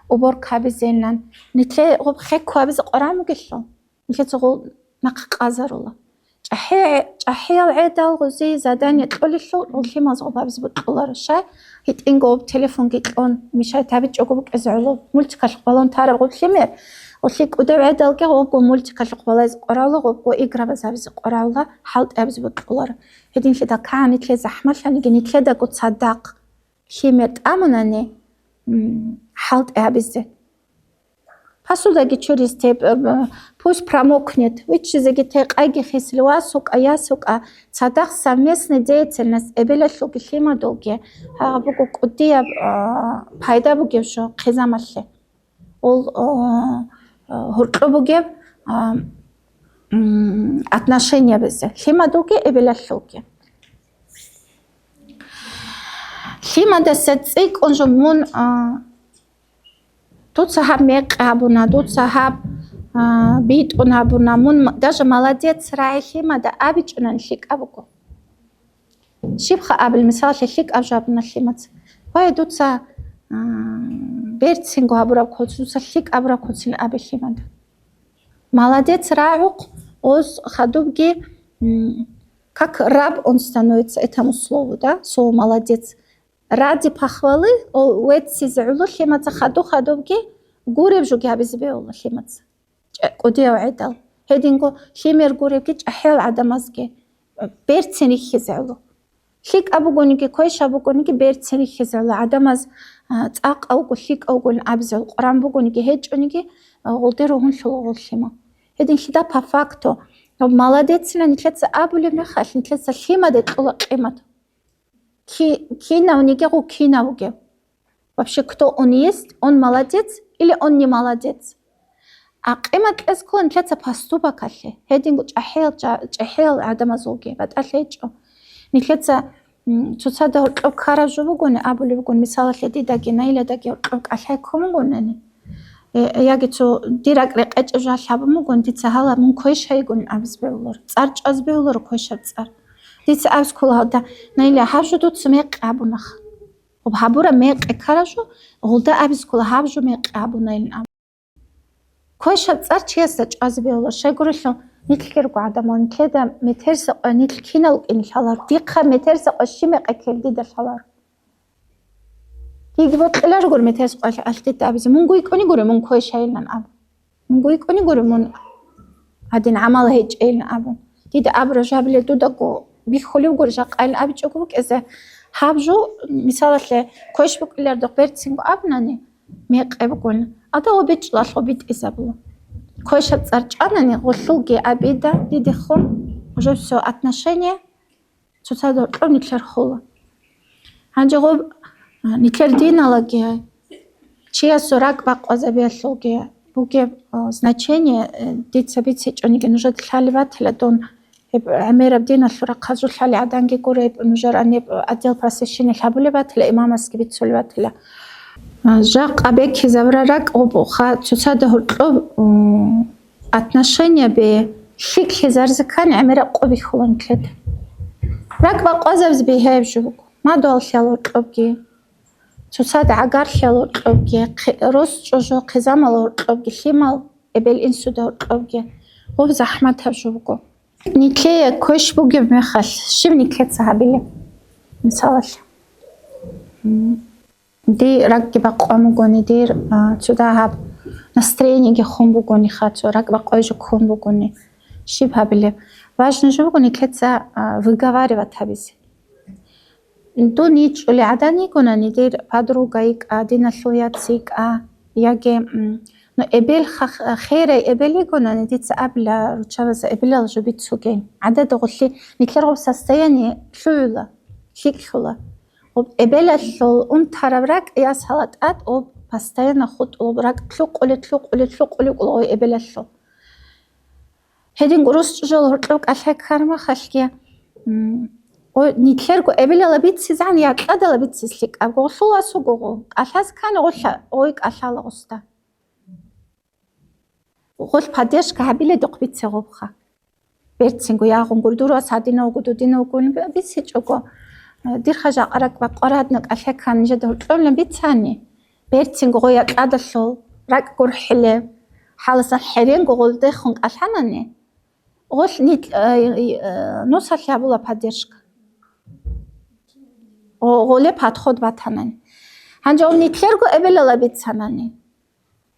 уборка гьабизейилан. Нилъее гъуб хекко гьабизе къваран бугелъул. Нилъеца гъул нахъ къазарула. ЧӀахӀи-, чӀахӀиял гӀедал гъузи задание кьолелъул, гъул лъималаз гъуб гьабизе бокьуларо. Щай? ГьитӀинго гъуб телефонги кьун, мешать гьабичӀого букӀизе гӀоло, мультикалъухъ балагьун тараб гъуб лъимер, Улъи кӀудев гӀедалги гъобго мультикалъухъ балайзе къоравла, гъобго играбаз гьабизе къоравла, хӀалтӀи гьабизе бокьуларо. Гьединлъидал кагӀан нитлъе захӀмалъаниги, нитлъедаго цадахъ лъимер тӀамунани, м, хӀалтӀи гьабизе. Посудаги чуризе, э, пусть промокнет, виччизеги те, къайги хисиле, васукӀа, ясукӀа, цадахъ совместный деятельность эбелалъулги лъимадулги, гьаб буго кӀудияб, а, пайда бугеб жо хъизамалъе. Ул, а, а, гьоркьоб бугеб, а, м, отношениябазе, лъимадулги эбелалъулги. Лъимадаса цӀикӀкӀун жо мун, а, Дуца гьаб мекъи гьабуна, дуца гьаб, а, битӀун гьабуна. Мун м-, даже «молодец» рагӀи лъимада абичӀунани лъикӀаб буго. Щибха абил, мисалалъе, лъикӀаб жо гьабуна лъимаца. Вай, дуца, а, берцинго гьабураб ккоцин, дуца лъикӀаб гьабураб ккоцин абе лъимада. «Молодец» рагӀухъ, оз хадубги, м, как раб он становится этому слову, да, слово «молодец». Ради похвалы, о, веццизе гӀоло лъимаца хадур-хадурги гуреб жоги гьабизе бегьула лъимаца. ЧӀа-, кӀудияв гӀедал. Гьединго лъимер гуребги чӀахӀиял гӀадамазги, э, берцин рихьизе гӀоло. ЛъикӀаб бугониги, квешаб бугониги, берцин рихьизе гӀоло. ГӀадамаз, а, цӀакъавго, лъикӀавгун абизе гӀоло. Къуран бугониги, гьечӀониги, а, гъулде ругьунлъула гъул лъимал. Гьединлъидал по факту, гьаб «молодецина» нилъеца абулеб мехалъ, нилъеца лъимаде кьола къимат. Ки-, кинавниги гъу кинав вугев. Вообще, кто он есть, он молодец или он не молодец? А къимат кьез ккола нилъеца поступокалъе, гьединго чӀахӀиял, чӀа-, чӀахӀиял гӀадамазулги батӀалъи гьечӀо. Нилъеца, м, цоцазда гьоркьоб ккараб жо бугони, абулеб бугони, мисалалъе, дидаги Наиладаги гьоркьоб кӀалъай ккун бугонани, э, яги цо дир ракӀ рекъечӀеб жо гьабун бугони, дица гьала мун квешайигун абизе бегьуларо, цӀар чӀвазе бегьуларо, квешаб цӀар. Дица абизе ккола гьалда: «Наиля, гьаб жо дуца мекъи гьабунаха». Гьаб гьабураб мекъи ккараб жо, гъулда абизе ккола гьаб жо мекъи гьабунайилан абун. Квешаб цӀар чиясда чӀвазе бегьула, щайгурелъул нилъги руго гӀадамал, нилъеда метерса къо нилъ кинал кӀине лъалар, дихъа метерса къо щи мекъи ккел дида лъалар. Дида бокьиларгури метерса къо алъ дида абизе, мун гуй кӀунигури, мун квешайилан абун. Мун гуй кӀунигури, мун гьадин гӀамал гьечӀейилан абун. Дида абура жабиле дудаго бихьулевгури жакъайилан абичӀого букӀизе. Гьаб жо, мисалалъе, квеш букӀилардухъ берцинго абунани, мекъи бугони, ада гъо бичӀчӀулалъ гъо битӀизабула. Квешаб цӀар чӀанани, гъолъулги абида дидехун, уже всё, отношения цоцазда гьоркьоб нилъер хола. Гьанже гъоб, а, нилъер диналаги, чиясул ракӀ бакъвазабиялъулги бугеб, а, значение, э, дица бицичӀониги нужеда лъалеб батила дун, гьеб гӀемераб диналъул рахъалъулъ лъали гӀаданги гуреб, нужер гьаниб отдел просвещения лъабулеб батила, имамасги бицулеб батила. А, жакъа бекизабураб ракӀ гъоб буха, цоцазда гьоркьоб, м, отношениябе лъикӀлъизаризе ккани гӀемераб къо бихьула нилъеда. РакӀ бакъвазабизе бигьаяб жо буго. Мадугьаллъиялъул гьоркьобги, цоцазда гӀагарлъиялъул гьоркьобги, хъи-, рос-чӀужу хъизамалъул гьоркьобги, лъимал эбел-инсуда гьоркьобги. Гъоб захӀматаб жо буго. Нилъее квеш бугеб мехалъ, щиб нилъеца гьабилеб? Мисалалъе. М. Дир ракӀги бакъван бугони, дир, а, цо дагьаб настроениеги хун бугониха, цо ракӀ бакъвай жо ккун бугони, щиб гьабилеб? Важный жо буго нилъеца, а, выговаривать гьабизе. Дун ичӀули гӀадан йигонани, дир подруга йикӀа, диналъул яц йикӀа, яги, м, ну, эбел хах-, херай эбел йигонани, дица абила руччабазда эбелал жо бицугейин. ГӀадада гъулъи нилъер гъоб состояние лъугӀула, лъикӀлъула. Гъоб эбелалъул унтараб ракӀ яс гьала тӀад об постоянно хутӀулаб ракӀ лъукъуле, лъукъуле, лъукъуле кӀула гъой эбелалъул. Гьедин рос-чӀужал гьоркьоб кӀалъай ккараб мехалъги, м, гъой нилъерго эбелала бицизегӀан якьадала бицис лъикӀаб, гъолъул вас вуго гъо, кӀалъаз ккани гъолъа-, гъой кӀалъала гъосда. Гъолъ поддержка гьабиле духъ бице гъобха. Берцинго ягъун гур, дур вас гьадинавго, дудинавго бицичӀого, дирха жакъа ракӀ бакъварадна кӀалъай ккани жеда гьоркьовлъун бицани, берцинго гъой якьадалъул ракӀ гурхӀилеб, хӀаласан хӀеренго гъолдехун кӀалъанани, гъолъ нилъ, э, э, нусалъ гьабула поддержка. Гъо-, гъоле подход батанани. Гьанже гъов нилъерго эбелала бицанани.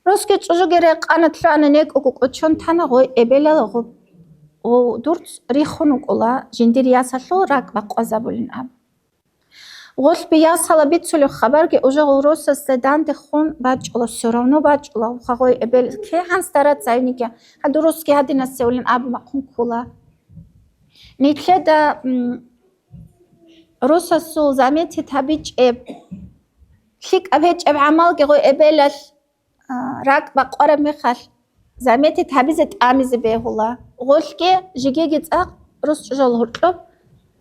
Росги чӀужуги рекъана, лъугӀана, некӀого кӀочон тана гъой эбелал гъуб. О, дурц рихун вукӀула, жиндир ясалъул ракӀ бакъвазабулин аб. Гъолъби ясала бицулев хабарги уже гъурусасда дандехун бачӀула, всё равно бачӀула, гъой эбел кигӀан стараться гьавиниги, гьадурусги гьадинасевулин абун бахъун ккула. Нилъеда, м, росасул заметит гьабичӀеб, лъикӀаб гьечӀеб гӀамалги гъой эбелалъ, а, ракӀ бакъвараб мехалъ, заметит гьабизе тӀамизе бегьула. Гъолъги жигиги цӀакъ рос чӀужал гьоркьоб,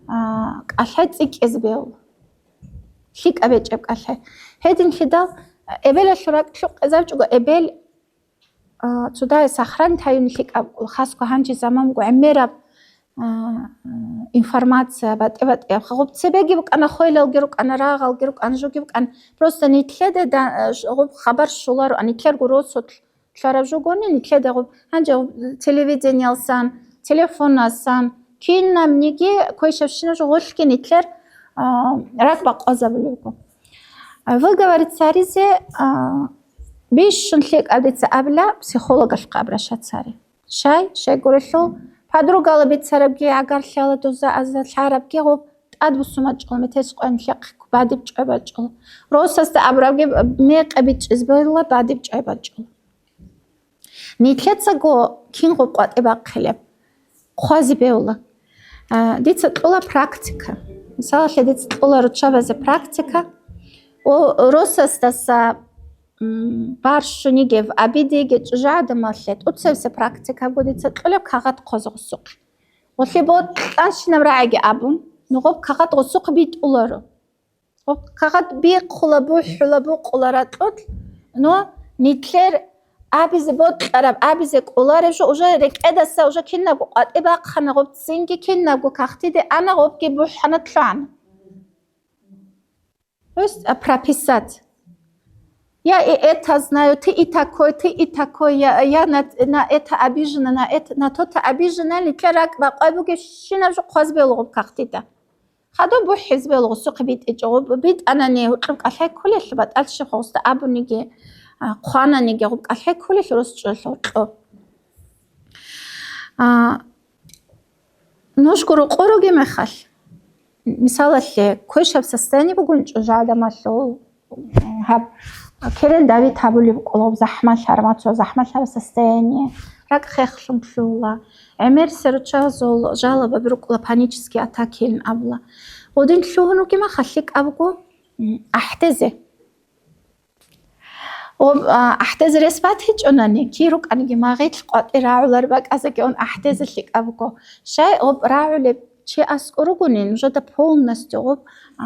а, кӀалъай цӀикӀкӀизе бегьула. ЛъикӀаб гьечӀеб кӀалъай. Гьединлъидал эбелалъул ракӀ лъукъезабичӀого эбел а, цо дагье сохранить гьаюн лъикӀаб, хасго гьанже заман буго гӀемераб, а, информация батӀи-батӀияб. Гъуб цебеги букӀана, хвелалги рукӀана, рагъалги рукӀана, жоги букӀана. Просто нилъеда да-, а, ш-, гъуб хабар щоларо, а нилъерго росулъ лъараб жогони, нилъеда гъуб, гьанже гъуб телевидениялсан, телефонасан, кинабниги квешабщинаб жо гъолъги нилъер, а, ракӀ бакъвазабулеб буго. А, выговорить гьаризе, а, бищун лъикӀаб дица абила психологалъухъа обращаться гьари. Щай, щайгурелъул, подругала бицарабги, гӀагарлъала дуза аза лъарабги гъуб тӀад бусумачӀула, метер къоялъухъ бадиб чӀвай бачӀула. Росасда абурабги мекъи бичӀчӀизе бегьула, бадиб чӀвай бачӀула. Нилъецаго кин гъуб къватӀи бахъилеб? Хъвазе бегьула. А, дица кьола практика. Мисалалъе, дица кьола руччабазе практика. О, росасдаса, м, барщуниги, в обиде йиги чӀужугӀадамалъе тӀоцебесеб практикабго дица кьолеб кагъат хъвазе гъусухъе. Гъолъие бокьанщинаб рагӀиги абун, ну гъоб кагъат гъусухъе битӀуларо. Гъоб кагъат бихъула, бухӀула, букъула ракьулъ, но нилъер абизе бокьараб, абизе кӀолареб жо уже рекӀедаса уже кинабго къватӀи бахъана, гъоб цинги кинабго кагътиде ана, гъобги бухӀана, лъугӀана. То есть, а, прописать. Я и это знаю, ты и такой, ты и такой, я, я на, на это обижена, на это, на то-то обижена, нилъер ракӀ бакъвай бугебщинаб жо хъвазе бегьула гъоб кагътида. Хадуб бухӀизе бегьула гъусухъе битӀичӀого, битӀанани гьоркьоб кӀалъай кколелъул батӀалъи щиб гъусда абуниги, а, хъвананиги гъуб кӀалъай кколелъул рос чӀужуялъул гьоркьоб. А, нужго рокъор ругеб мехалъ, мисалалъе, квешаб состояние бугин чӀужугӀадамалъул, гьаб, керен давит гьабулеб къулуб, захӀмалъараб, мацо захӀмалъараб состояние, ракӀ хехлъун лъугьула, гӀемерисел руччабазул жалобаби рукӀула, панические атакиян абула. Гъудин лъугьун ругеб мехалъ лъикӀаб буго, м, ахӀдезе. Об, а, ахӀдезе рес батичӀонани, кир рукӀаниги магъилъ къватӀи рагӀулар бакӀазеги ун ахӀдезе лъикӀаб буго. Щай об рагӀулеб чи аскӀор ругони, нужеда полностью об, а,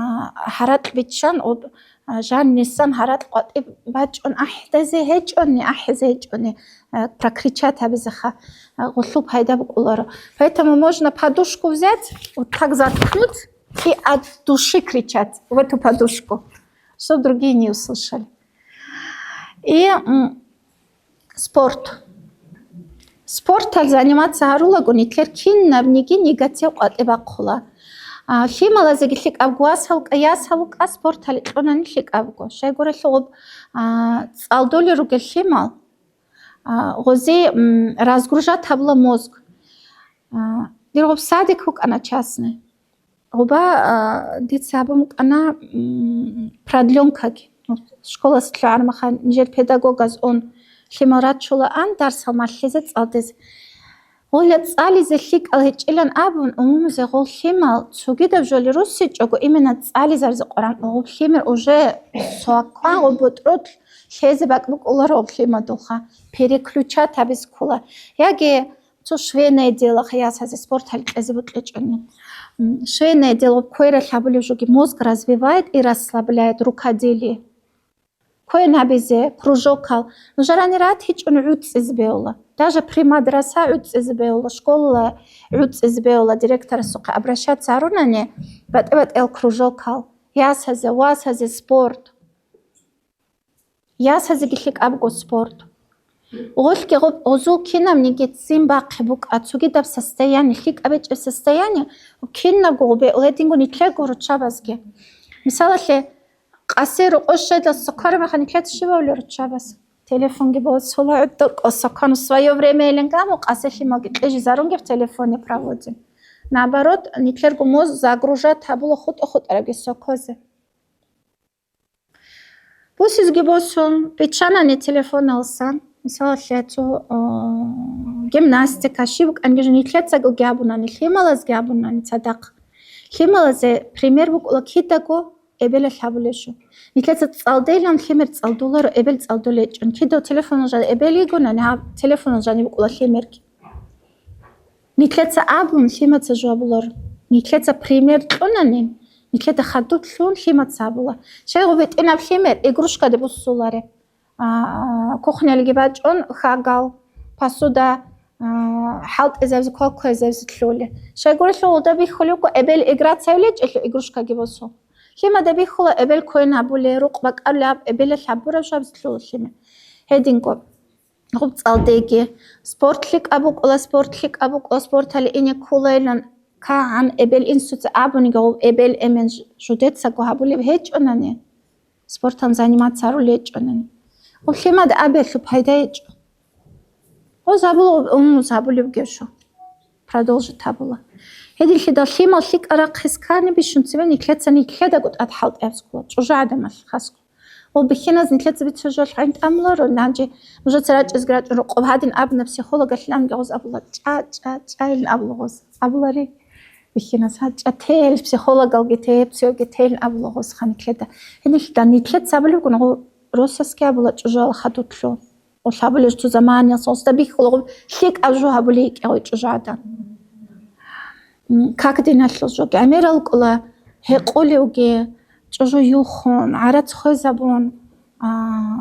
гьаракь биччан, об, а, жаннисан гьаракь къватӀи бачӀун ахӀдезе гьечӀони, ахӀизе гьечӀони, а, прокричать гьабизеха, а, гъулъул пайда букӀуларо. Поэтому можно подушку взять, вот так заткнуть и от души кричать в эту подушку, чтоб другие не услышали. И, м, спорт. Спортал заниматься гьарулаго, нилъер кинабниги негатив къватӀи бахъула. А, лъималазеги лъикӀаб, васал-, ясал-, ка спортал кьунани лъикӀабго. Щайгурелъул гъуб, а, цӀалдулел ругел лъимал, а, гъози, м, разгружать гьабула мозг. А, дир гъуб садик вукӀана частный. Гъуба, а, дица гьабун букӀана, м, продлёнкаги. Ну, школас лъугӀармаха, нижер педагогаз ун лъимал рачулаан дарсал малъизе, цӀалдизе. Гъула цӀализе лъикӀал гьечӀилан абун, умумузе гъол лъимал цогидаб жоли руссичӀого, именно цӀализаризе къваран гъуб лъимер уже соккан гъуб бутӀрулъ лъезе бакӀ букӀуларо гъуб лъимадулха, переключать гьабиз ккола. Яги цо швейное дело ясазе спорт гьалкьезе букьичӀони. М, швейное дело квералъ гьабулев жоги мозг развивает и расслабляет рукоделие. Квен гьабизе, кружокал. Нужерани ратичӀун гӀуцӀизе бегьула. Даже при мадраса гӀуцӀизе бегьула, школа гӀуцӀизе бегьула, директорасухъе обращаться гьарунани, батӀи-батӀиял кружокал, ясазе, васазе спорт. Ясазеги лъикӀабго спорт. Гъолъги гъуб-, гъузул кинабниги ццин бахъи букӀа, цогидаб состояние, лъикӀаб гьечӀеб состояние, кинабго гъубе, гьединго нилъего руччабазги. Мисалалъе, къаси рокъов щведал соккараб мехалъ нилъеца щиб гьавулел руччабаз? Телефонги босула, гӀодор кӀоса квану, свое время илан гаму, къасе лъималги кьижизарунгеб телефоне проводим. Наоборот, нилъерго моз загружать гьабула хутӀа-хутӀарабги сокозе. Бусизги босун, биччанани телефоналсан, мисалалъе, цо, о, гимнастика, щиб букӀанги жо, нилъецаго гьабунани, лъималазги гьабунани цадахъ. Лъималазе пример букӀула кидаго эбелалъ гьабулеб жо. Нилъеца цӀалдейилан лъимер цӀалдуларо, эбел цӀалдулечӀун. Кидав телефонал жан эбел йигонани, гьаб телефонал жаниб букӀула лъимерги. Нилъеца абун, лъимаца жо гьабуларо. Нилъеца пример кьунани, нилъеда хадуб лъун лъимаца гьабула. Щайгу бетӀинаб лъимер игрушкаде буссуларе. А, кухнялиги бачӀун хьагал, посуда, а, хӀалтӀизабизе, квалквезабизе лъули. Щайгурелъул гьуда бихьулебго эбел играцайулечӀелъул игрушкаги босун. Лъимада бихьула эбел квен гьабуле, рукъ бакӀалулеб, эбелалъ гьабураб жабизе лъула лъима. Гьединго. Гъуб цӀалдеги, спорт лъикӀаб букӀула, спорт лъикӀаб букӀула, спортали ине ккулайилан кагӀан эбел-инсуца абуниги, гъуб эбел-эмен ж-, жудецаго гьабулеб гьечӀонани, спортан заниматься гьарулел гьечӀонани, гъуб лъимада абиялъул пайда гьечӀо. Гъоз гьабула, гъуб умумуз гьабулеб гевшо. Продолжить гьабула. Гьединлъидал лъимал лъикӀа рахъ хискани бищун цебе нилъеца нилъедаго тӀад хӀалтӀи гьабизе ккола, чӀужугӀадамалъ хасго. Ва бихьиназ нилъеца бицун жо хӀинтӀамуларо, нанчи нужеца рачӀезги рачӀун рукъоб гьадин абуна психологалъ, нанги гъоз абула, чӀа, чӀа, чӀайилин абула гъоз. Абулари бихьиназ, гьа, чӀа, тел, психологалги те, псиологи тел абула гъоз ха нилъеда. Гьединлъидал нилъеца абулебгун гъо росасги абула чӀужугӀал хадутлъун. Гъо лъабулел цо заманиялъ гъозда бихьула гъо лъикӀаб жо гьабулей йикӀа гъой чӀужугӀадан. М, как диналъул жо гӀемерал кӀола, гьекъолевги, чӀужу юхун, гӀарац хвезабун, а,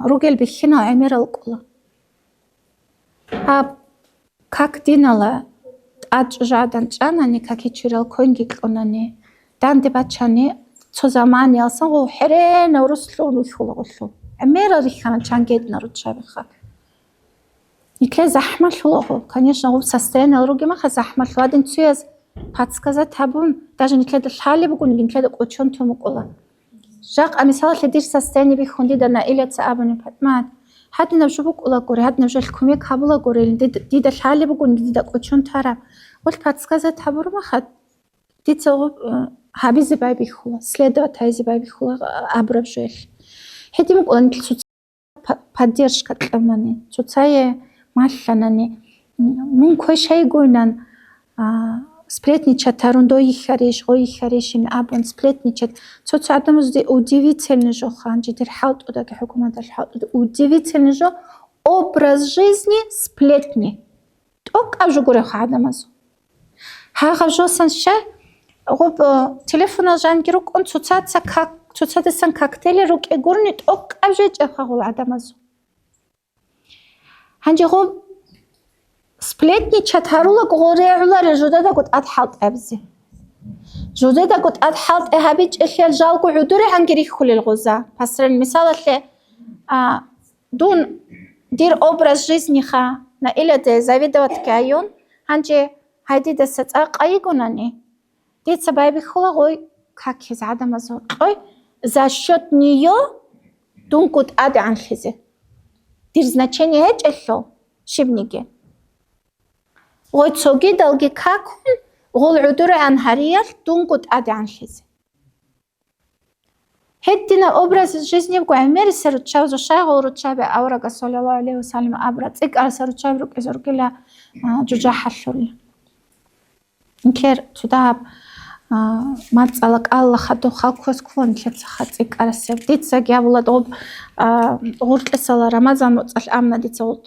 ругел бихьинал гӀемерал кӀола. Гьаб, как динала тӀад чӀужугӀадан чӀанани, какичурал квенги кьунани, данде бачани, цо заманиялсан гъов хӀеренав руслъун вихьула гъолъул. ГӀемерал рихьана чан гедна руччабиха. Нилъее захӀмалъула гъоб, конечно, гъоб состояниял ругел маха захӀмалъула, гьадин цояз подсказать гьабун, даже нилъеда лъалеб бугониги, нилъеда кӀочон тун букӀула. Жакъа, мисалалъе, дир состояние бихьун дида Наиляца абуни, ПатӀимат, гьадинаб жо букӀулагури, гьадинаб жо кумек гьабулагури, дида, дида лъалеб бугониги, дида кӀочон тараб. Гъол подсказать гьабураб маха, дица гъоб, э, гьабизе байбихьула, следовать гьайзе байбихьула, а, абураб жоялъ. Гьедин букӀула нилъ цо-, па-, поддержка кьавнани, цоцае малъанани, м, мун квешайгойнан, а, сплетничать гьарун, дой йихьарищ, гъой йихьарищин абун, сплетничать. Цо-цо гӀадамазде удивительный жо, ханжи дир хӀалтӀудаги, хӀукуматалъ хӀалтӀуда удивительный жо, образ жизни сплетни. ТӀокӀаб жо гурев гӀадамазул. Гьагъаб жосан щай? Гъоб, э, телефонал жанги рукӀун, цоцаца как-, цоцадасан коктейли рукӀи гурни, тӀокӀаб жечӀеб хагъул гӀадамазул. Гьанже гъоб сплетничать гьарулаг гъол регӀуларе жудадаго тӀад хӀалтӀабизе. Жудадаго тӀад хӀалтӀи гьабичӀелъиял жалго гӀудурегӀанги рихьулел гъоза. Пасрен мисалалъе, а, дун дир образ жизниха Наиляде завидовать гьайун, гьанже гьай дидаса цӀакъ йигонани, дица байбихьула гъой какиз гӀадамазул кьой, за счёт неё дунго тӀадегӀанлъизе. Дир значение гьечӀелъул щибниги. Гъой цогидалги какун, гъол гӀудурегӀан гьариялъ дунго тӀадегӀанлъизе. Гьедина образ жизни буго гӀемерисел руччабазул, щай гъол руччаби аварагас, саллаллагьу гӀалайгьи ва саллам, абура, цӀикӀкӀарасел руччаби рукӀизе ругила, а, жужахӀалъули. Нилъер цо дагьаб, а, мацӀала кӀалала хадуб халкъ ккола нилъеца ха цӀикӀкӀарасеб. Дица гьабула доб, а, гъуркьисала Рамазан моцӀалъ амна дица гъул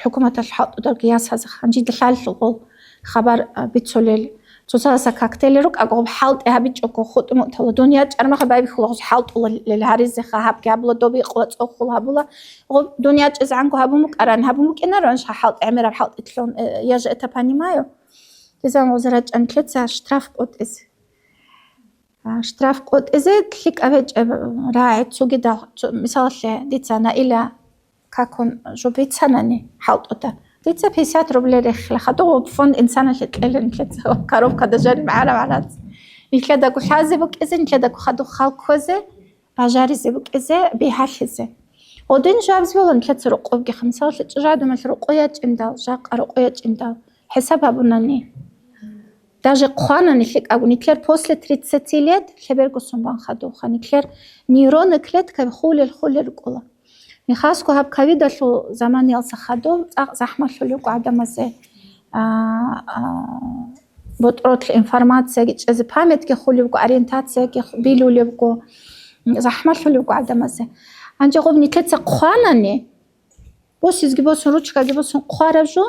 хӀукуматалъ хӀалтӀудалги ясазеха. Гьанжида лъалъул гъол хабар, а, бицулел. Цоцазаса коктейли рукӀа, гъоб хӀалтӀи гьабичӀого хутӀун мутала. Дун ячӀармаха байбихьула гъоз хӀалтӀулел гьаризеха, гьабги гьабула, доби къула цӀохул гьабула. Гъоб дун ячӀизегӀанго гьабун букӀаран, гьабун букӀинаро, аншха хӀалтӀи гӀемераб хӀалтӀи лъун, э, я же это понимаю. Дизан гъоз рачӀан лъеца штраф къотӀизе. А, штраф къотӀизе лъикӀаб гьечӀеб рагӀи цогидал, цо-, мисалалъе, дица Наиля какун жо бицанани хӀалтӀуда. Дица пятьдесят рублей рехила, хадув фонд инсаналъе кьела нилъеца коробкада жаниб гӀараб гӀарац. Нилъедаго лъазе букӀизе, нилъедаго хадув хал кквезе, бажаризе букӀизе, бигьалъизе. Один жабз болан лъаца рукъубги, мисаллъи, чӀужадумал рукъу ячӀиндал, жакъа рукъу ячӀиндал, хӀисаб гьабунани. Даже хъванани лъикӀаб, нилъер после тридцати лет лъеберго сумбан хадубха, нилъер нейронный клеткаби хулел-хулел рукӀула. Михасго гьаб ковидалъул заманиялса хадуб цӀакъ захӀмалъулеб буго гӀадамазе, а, а, ботӀролъ информацияги чӀезе, памятьги хулеб буго, ориентацияги ху-, билулеб буго, захӀмалъулеб буго гӀадамазе. Гьанже гъуб нилъеца хъванани, босизги босун, ручкаги босун хъвараб жо,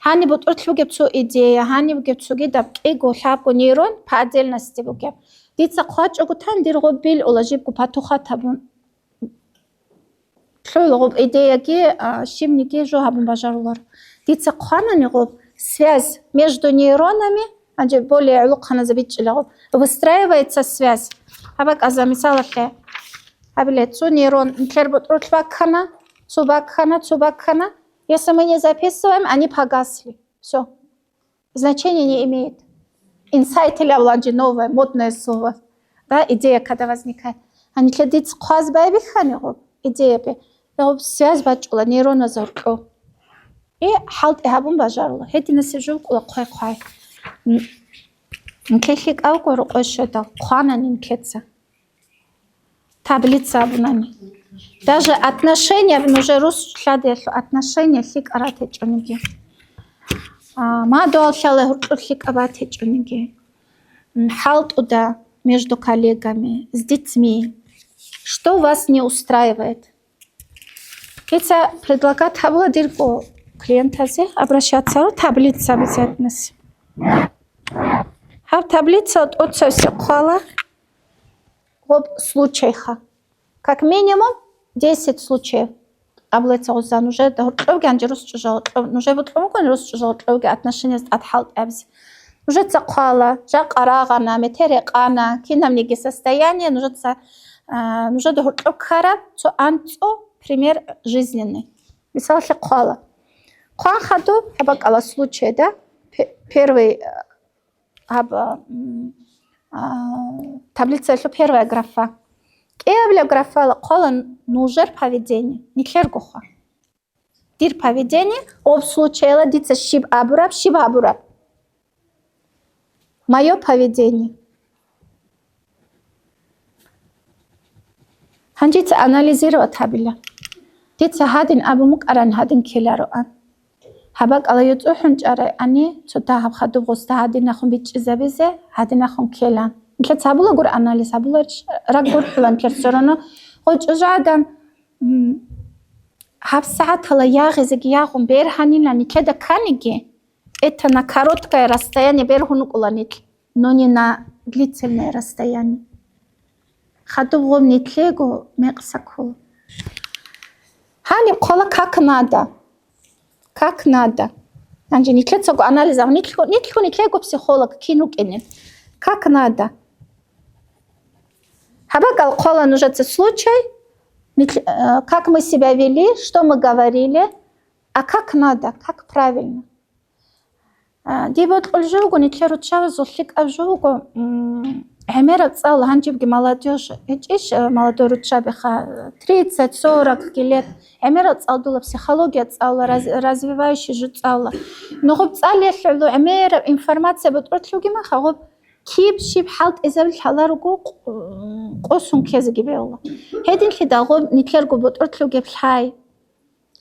гьаниб ботӀролъ бугеб цо идея, гьаниб бугеб цогидаб кӀиго, лъабго нейрон по отдельности бугеб. Дица хъвачӀого тан, дир гъуб билула жибго патухат гьабун. Лъугьула гъуб идеяги, а, щибниги жо гьабун бажарулар. Дица хъванани гъуб, связь между нейронами, гьанже более гӀулухъаназе бичӀчӀила гъуб, выстраивается связь. Гьаб бакӀазда, мисалалъе, гьабиле, цо нейрон нилъер ботӀролъ баккана, цо баккана, цо баккана. Если мы не записываем, они погасли. Всё. Значения не имеет. Инсайт или авланжи новое, модное слово. Да, идея, когда возникает. Гьанилъа дица хъваз байбихьани гъуб, идеяби. Гъуб связь бачӀула нейроназда гьоркьо. И хӀалтӀи гьабун бажарула. Гьединасеб жо букӀула хъвай-хъвай. М, нилъер лъикӀабго рукъой щведал, хъванани нилъеца. Таблица абунани. Даже отношения, нужер рус лъадиялъул отношения лъикӀа ратичӀониги. А, мадугьал лъала гьоркьор лъикӀа батичӀониги. М, хӀалтӀуда между коллегами, с детьми. Что вас не устраивает? Дица предлагать гьабула дирго клиентазе обращаться гьарун, таблица обязательно. Гьаб таблица тӀоцевсе хъвала. Гъоб случайха. Как минимум десять случаев. Абулеца гъуза нужеда гьоркьовги гьанже рус чӀужа гьоркьов-, нужер бутӀрумукъун рус чӀужа гьоркьовги отношениез тӀад хӀалтӀабизе. Нужеца хъвала, жакъа рагъана, метер рекъана, кинабниги состояние нужеца, а, нужеда гьоркьов ккараб цо анцӀо пример жизненный. Мисаллъи хъвала. Хъван хадуб гьаб бакӀала случай, да? Пе-, первый, а, гьаб, м, а, таблицаялъул первая графа. КӀиабилеб графала хъвала нужер поведение, нилъергохъа. Дир поведение, об случайла дица щиб абураб, щиб абураб. Моё поведение. Гьанжица анализировать гьабила. Дица гьадин абун букӀаран, гьадин ккелароан. Гьаб бакӀала йоцӀухӀунчӀарай ани, цо дагьаб хадуб гъосда гьадинахун бичӀчӀизабизе, гьадинахун ккелан. Нилъеца гьабулагур анализ, гьабуларищ? РаггурхӀулан ккер все равно. Гъой чӀужадан, м, гьаб сагӀатала ягъизеги ягъун бергьанила нилъеда кканиги, это на короткое расстояние бергьун вукӀула нилъ, но не на длительное расстояние. Хадуб гъоб нилъего мекъса ккола. Гьаниб хъвала как надо. Как надо. Гьанже нилъецаго анализ гьаб, нилъго, нилъго нилъего психолог кин вукӀине. Как надо. Гьаб бакӀал хъвала нужеца случай, нилъ-, э, как мы себя вели, что мы говорили, а как надо, как правильно. А, дие бокьулеб жо буго, нилъер руччабазул лъикӀаб жо буго, м, гӀемераб цӀалула, гьанжебги молодёжь гьечӀищ, э, молодой руччабиха, тридцать, сорок лет, гӀемераб цӀалдула, психология цӀалула, раз-, развивающий жо цӀалула. Нугъуб цӀалиялъулъ гӀемераб информация бутӀрулъ бугеб мехалъ, гъуб киб щиб хӀалтӀизабил лъала руго къ-, къосун ккезеги бегьула. Гьединлъидал гъуб нилъерго бутӀрулъ бугеб лъай,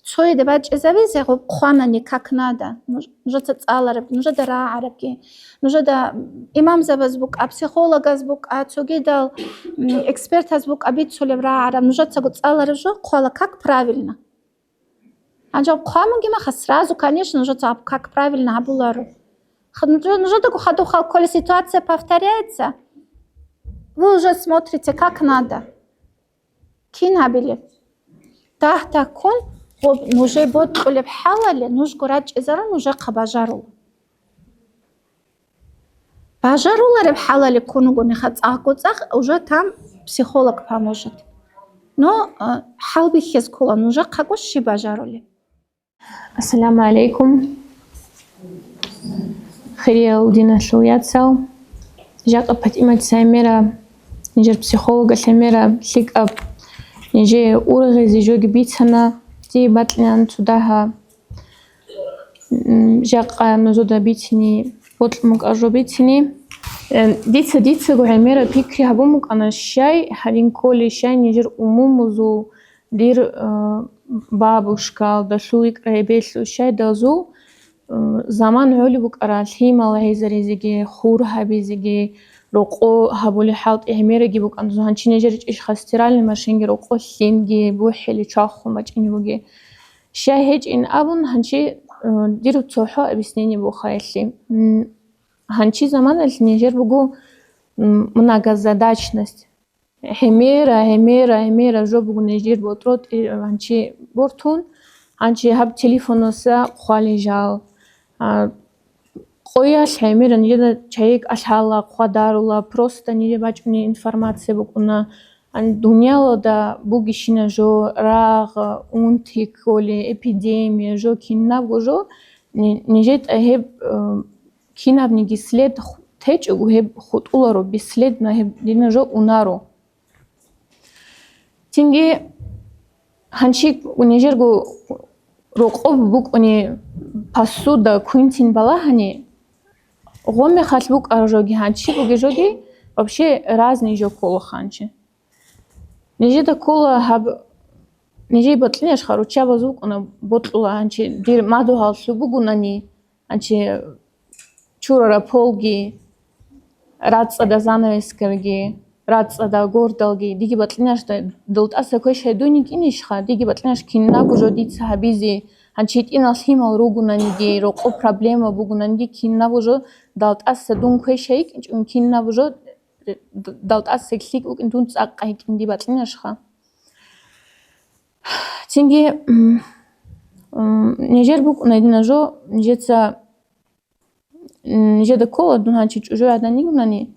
цояде бачӀизабизе гъуб хъванани как надо, нуж-, нужеца цӀалараб, нужеда рагӀарабги, нужеда имамзабаз букӀа, психологаз букӀа, цогидал, м, экспертаз букӀа бицулеб рагӀараб, нужецаго цӀалараб жо хъвала как правильно. Гьанже гъуб хъван бугеб мехалъ, сразу, конечно, нужеца гьаб как правильно гьабуларо. Х-, нуж-, нужедаго хадуб хал ккола, ситуация повторяется, вы уже смотрите как надо. Кин гьабилеб? Дагь-дагьккун гъоб нужее бокьулеб хӀалале нужго рачӀизарун нужехъа бажарула. Бажарулареб хӀалале ккун вугониха цӀакъго-цӀакъ, уже там психолог поможет. Но, а, хӀалбихьиз ккола нужехъаго щиб бажарулеб. Ассаламу алейкум, хириял диналъул яцал. Жакъа ПатӀимат Саймира, нижер психологалъе мера лъикӀаб Нижее ургъизе жоги бицана, дие бакьнан цо дагьа, м, жакъа нужеда бицине, бокьун букӀа жо бицине. Э, дица, дицаго гӀемера пикри гьабун букӀана, щай гьарин кколей, щай нижер умумузул, дир, э, бабушкал, далъул икӀра эбелъул, щай далзул, э, заман гӀолеб букӀара лъимал гӀезаризеги, хур гьабизеги, рокъо гьабулей хӀалтӀи гӀемераги букӀана. Гьанчи нижер чӀишха стиральный машинги рокъо лъимги бухӀели чвахун бачӀине бугей. Щай гьечӀин абун, гьанчи, э, дир цохӀо объяснение буха гьелъи. М, гьанчи заманалъ нижер буго, м, многозадачность. ГӀемера, гӀемера, гӀемера жо буго нижер ботӀротӀи гьанчи бортун, гьанчи гьаб телефонаса хъвали жал. А, къоялъ гӀемера нижеда чайик алъала, хъвадарула, просто нижер бачӀуней информация букӀуна. Ан-, дуниялалда бугищина жо, рагъ, унти кколи, эпидемия, жо кинабго жо, ни-, нижетӀа гьеб, э, кинабниги след ху-, течӀого гьеб хутӀуларо, бесследно гьеб дина жо унаро. Цинги гьанчи нижерго рокъоб букӀуни посуда, квинтин балагьани, гъомехалъ букӀараб жоги гьанчи бугеб жоги вообще разный жо ккола ханчи. Нижеда ккола гьаб, нижее бокьинашха руччабаз вукӀуна, бокьула гьанчи дир мадугьаллъу бугунани, гьанчи чурараб полги, рацӀцӀада занавескаги, рацӀцӀада гордалги, диги бокьинашда далтӀаса квешай дуни кӀинищха, диги бокьинаш кинабго жо дица гьабизе, гьанчи гьитӀинал лъимал ругунаниги, рокъо проблема бугунаниги, кинабго жо далтӀаса дун квешай йикӀинчӀун, кинабго жо д-, далтӀаса лъикӀ букӀин дун цӀакъ гьикӀин диги бокьинашха. Цинги, м, м, нижер букӀуна дина жо, нижеца, м, нижеда ккола дун гьанчи чӀужу гӀадан йигунани,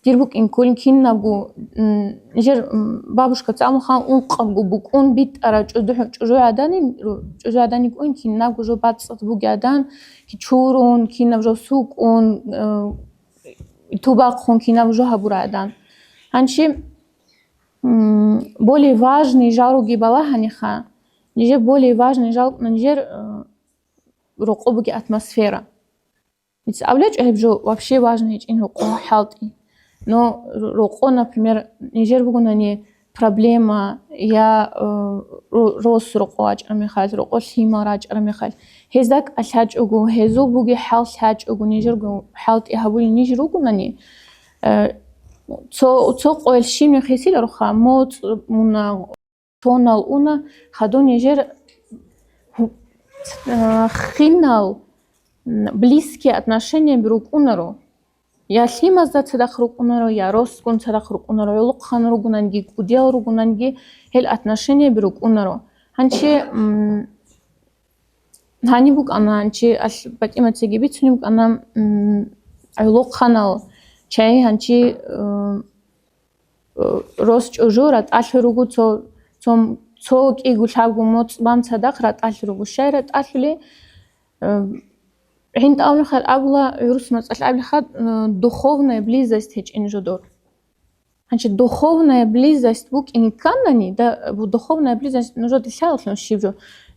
дир букӀин кколин кинабго, м, нижер, м, бабушка цӀалун ханан ункъабго букӀун битӀараб чӀужу-, чӀужу гӀадани, ру-, чӀужу гӀадани кколин кинабго жо бацӀцӀад бугедан, ки чурун, кинаб жо сукӀун, э, тубахъун, кинаб жо гьабураб гӀадан. Гьанчи, м, более важный жал руги балагьаниха, нижер более важный жал, нижер, э, рокъо буги атмосфера. Дица абулечӀо гьеб жо вообще важный гьечӀин рокъо хӀалтӀи. Но р-, рокъо, например, нижер бугунани проблема я, э, ро-, рос рокъо рачӀараб мехалъ, рокъо лъимал рачӀараб мехалъ, гьезда кӀалъачӀого, гьезул буги хӀал лъачӀого, нижерго хӀалтӀи гьабулел ниж ругунани, э, цо, цо къоялъ щиб нух гьесилароха, моцӀ муна, тонал уна, хадур нижер гьу-, э, хинал, м, близкие отношенияби рукӀунаро. Я лъимазда цадахъ рукӀунаро, я росгун цадахъ рукӀунаро, гӀолохъан ругунанги, кӀудиял ругунанги гьел отношенияби рукӀунаро. Гьанчи, м, гьаниб букӀана, гьанчи алъ-, ПатӀиматиги бицунеб букӀана, м, гӀолохъанал чагӀи гьанчи, э, э, рос чӀужу ратӀалъи руго, цо, цо, цо кӀиго лъабго моцӀ бан цадахъ ратӀалъи руго. Щай ратӀалъули? Э, гӀинтӀамлъухъа абула, гӀурус мацӀалъ абилха, э, духовная близость гьечӀин жо дор. Гьанчи духовная близость букӀине кканани, да, бу-, духовная близость нужеда лъалалъун щиб жо?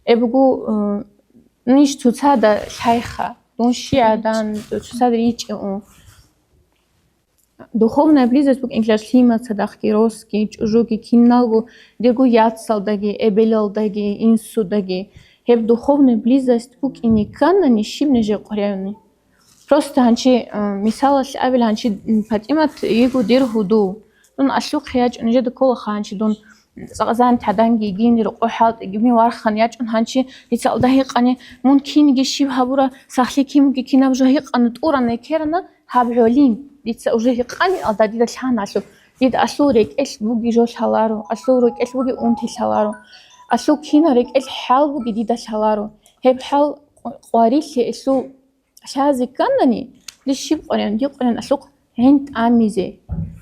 Эбугу, э, ниж цоцада лъайха, дун щиадан, цоцада ричӀи ун. Духовная близость букӀин лъимал цадахъги, росги, чӀужуги, киналго, дирго яцалдаги, эбелалдаги, инсудаги. Гьеб духовная близость букӀине кканани, щиб нижер къваригӀуни? Просто гьанчи, э, мисалалъ абил, гьанчи, м, ПатӀимат йиго дир гьудул. Дун алъухъе ячӀун, нижеда кколаха гьанчи дун цӀакъ зан тӀаданги йигин, рокъо хӀалтӀиги, ми вархъан ячӀун гьанчи, дица алда гьикъани, мун кинги щиб гьабура, сахлъи кинги кинаб жо гьикъана, тӀурана, ккерана, гьаб гӀолин. Дица уже гьикъани алда дида лъаналъу. Дида алъул рекӀелъ буги жо лъаларо, алъул рекӀелъ буги унти лъаларо. Алъул кинал рекӀелъ хӀал буги дида лъаларо. Гьеб хӀал къварилъи элъул лъазе кканани, дир щиб къваригӀун, дир къваригӀун алъухъ гӀин тӀамизе.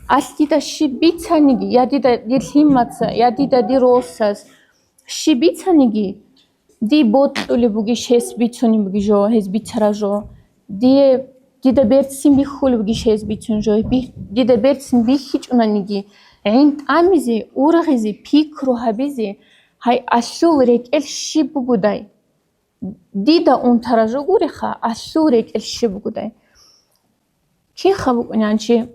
Алъ дида щиб бицаниги, я дида дир лъимаца, я дида дир росас щиб бицаниги, дие бокьулеб бугищ гьес бицунеб буги жо, гьес бицараб жо. Дие, дида берцин бихьулеб бугищ гьес бицун жо, би-, дида берцин бихьичӀунаниги, гӀин тӀамизе, ургъизе, пикру гьабизе, гьай, алъул рекӀел щиб бугодай? Дида унтараб жо гуриха, алъул рекӀел щиб бугодай? Кинха букӀунан чи?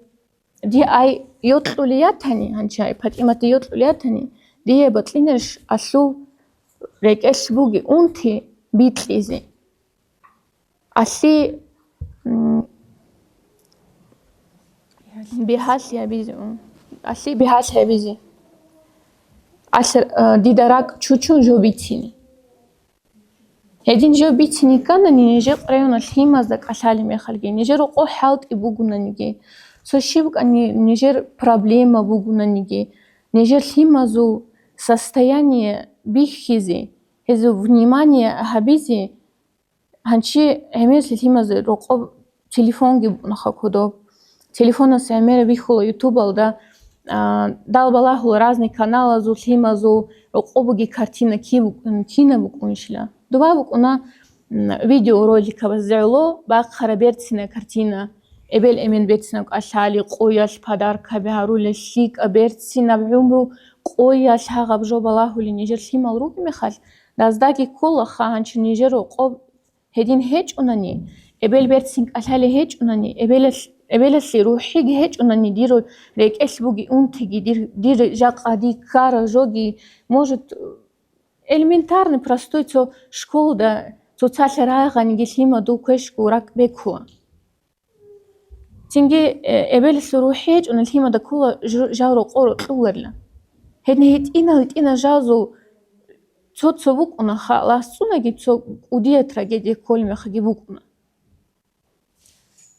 Дие ай йокьулей ятани, гьанчи ай ПатӀиматде йокьулей ятани, дие бокьинарищ алъул рекӀелъ бугеб унти бикьизе? Алъи, м, бигьалъи гьабизе, м, алъи бигьалъи гьабизе. Алъ-, э, дида ракӀ чучун жо бицине. Гьедин жо бицине кканани нижер районалъ лъимазда кӀалъалеб мехалги, нижер рокъоб хӀалтӀи бугонаниги, цо щиб кӀани нижер проблема бугонаниги, нижер лъимазул состояние бихьизе, гьезул внимание гьабизе, гьанчи гӀемерлъи лъимазул рокъоб телефонги букӀунаха кодоб. Телефонас гӀемер бихьула ютубалда, а, далбалагьула разный каналазул лъимазул рокъоб бугеб картина ки-, кинаб букӀунищила. Доба букӀуна, м, видеороликабаз гӀоло бахъараб берцинаб картина. Эбел-эмен берцинаб кӀалъали, къоялъ подаркаби гьарулел, лъикӀаб берцинаб гӀумру къоялъ гьагъаб жо балагьулел нижер лъимал ругеб мехалъ, даздаги кколаха гьанчи нижер рокъоб. Гьедин гьечӀунани, эбел берцин кӀалъали гьечӀунани, эбелалъ-, эбелалъе рухӀиги гьечӀунани, дир рекӀелъ бугеб унтиги, дир, дир жакъа дие ккараб жоги, может, элементарный, простой цо школда цоцалъа рагъаниги лъимадул квешго ракӀ бекула. Цинги, э, эбелалъул рухӀи гьечӀони лъимада ккола жу-, жал рокъор кьоларила. Гьедин гьитӀинал-гьитӀинал жазул цо-цо букӀуна, халас цӀунаги цо кӀудияб трагедия кколеб мехалги букӀуна.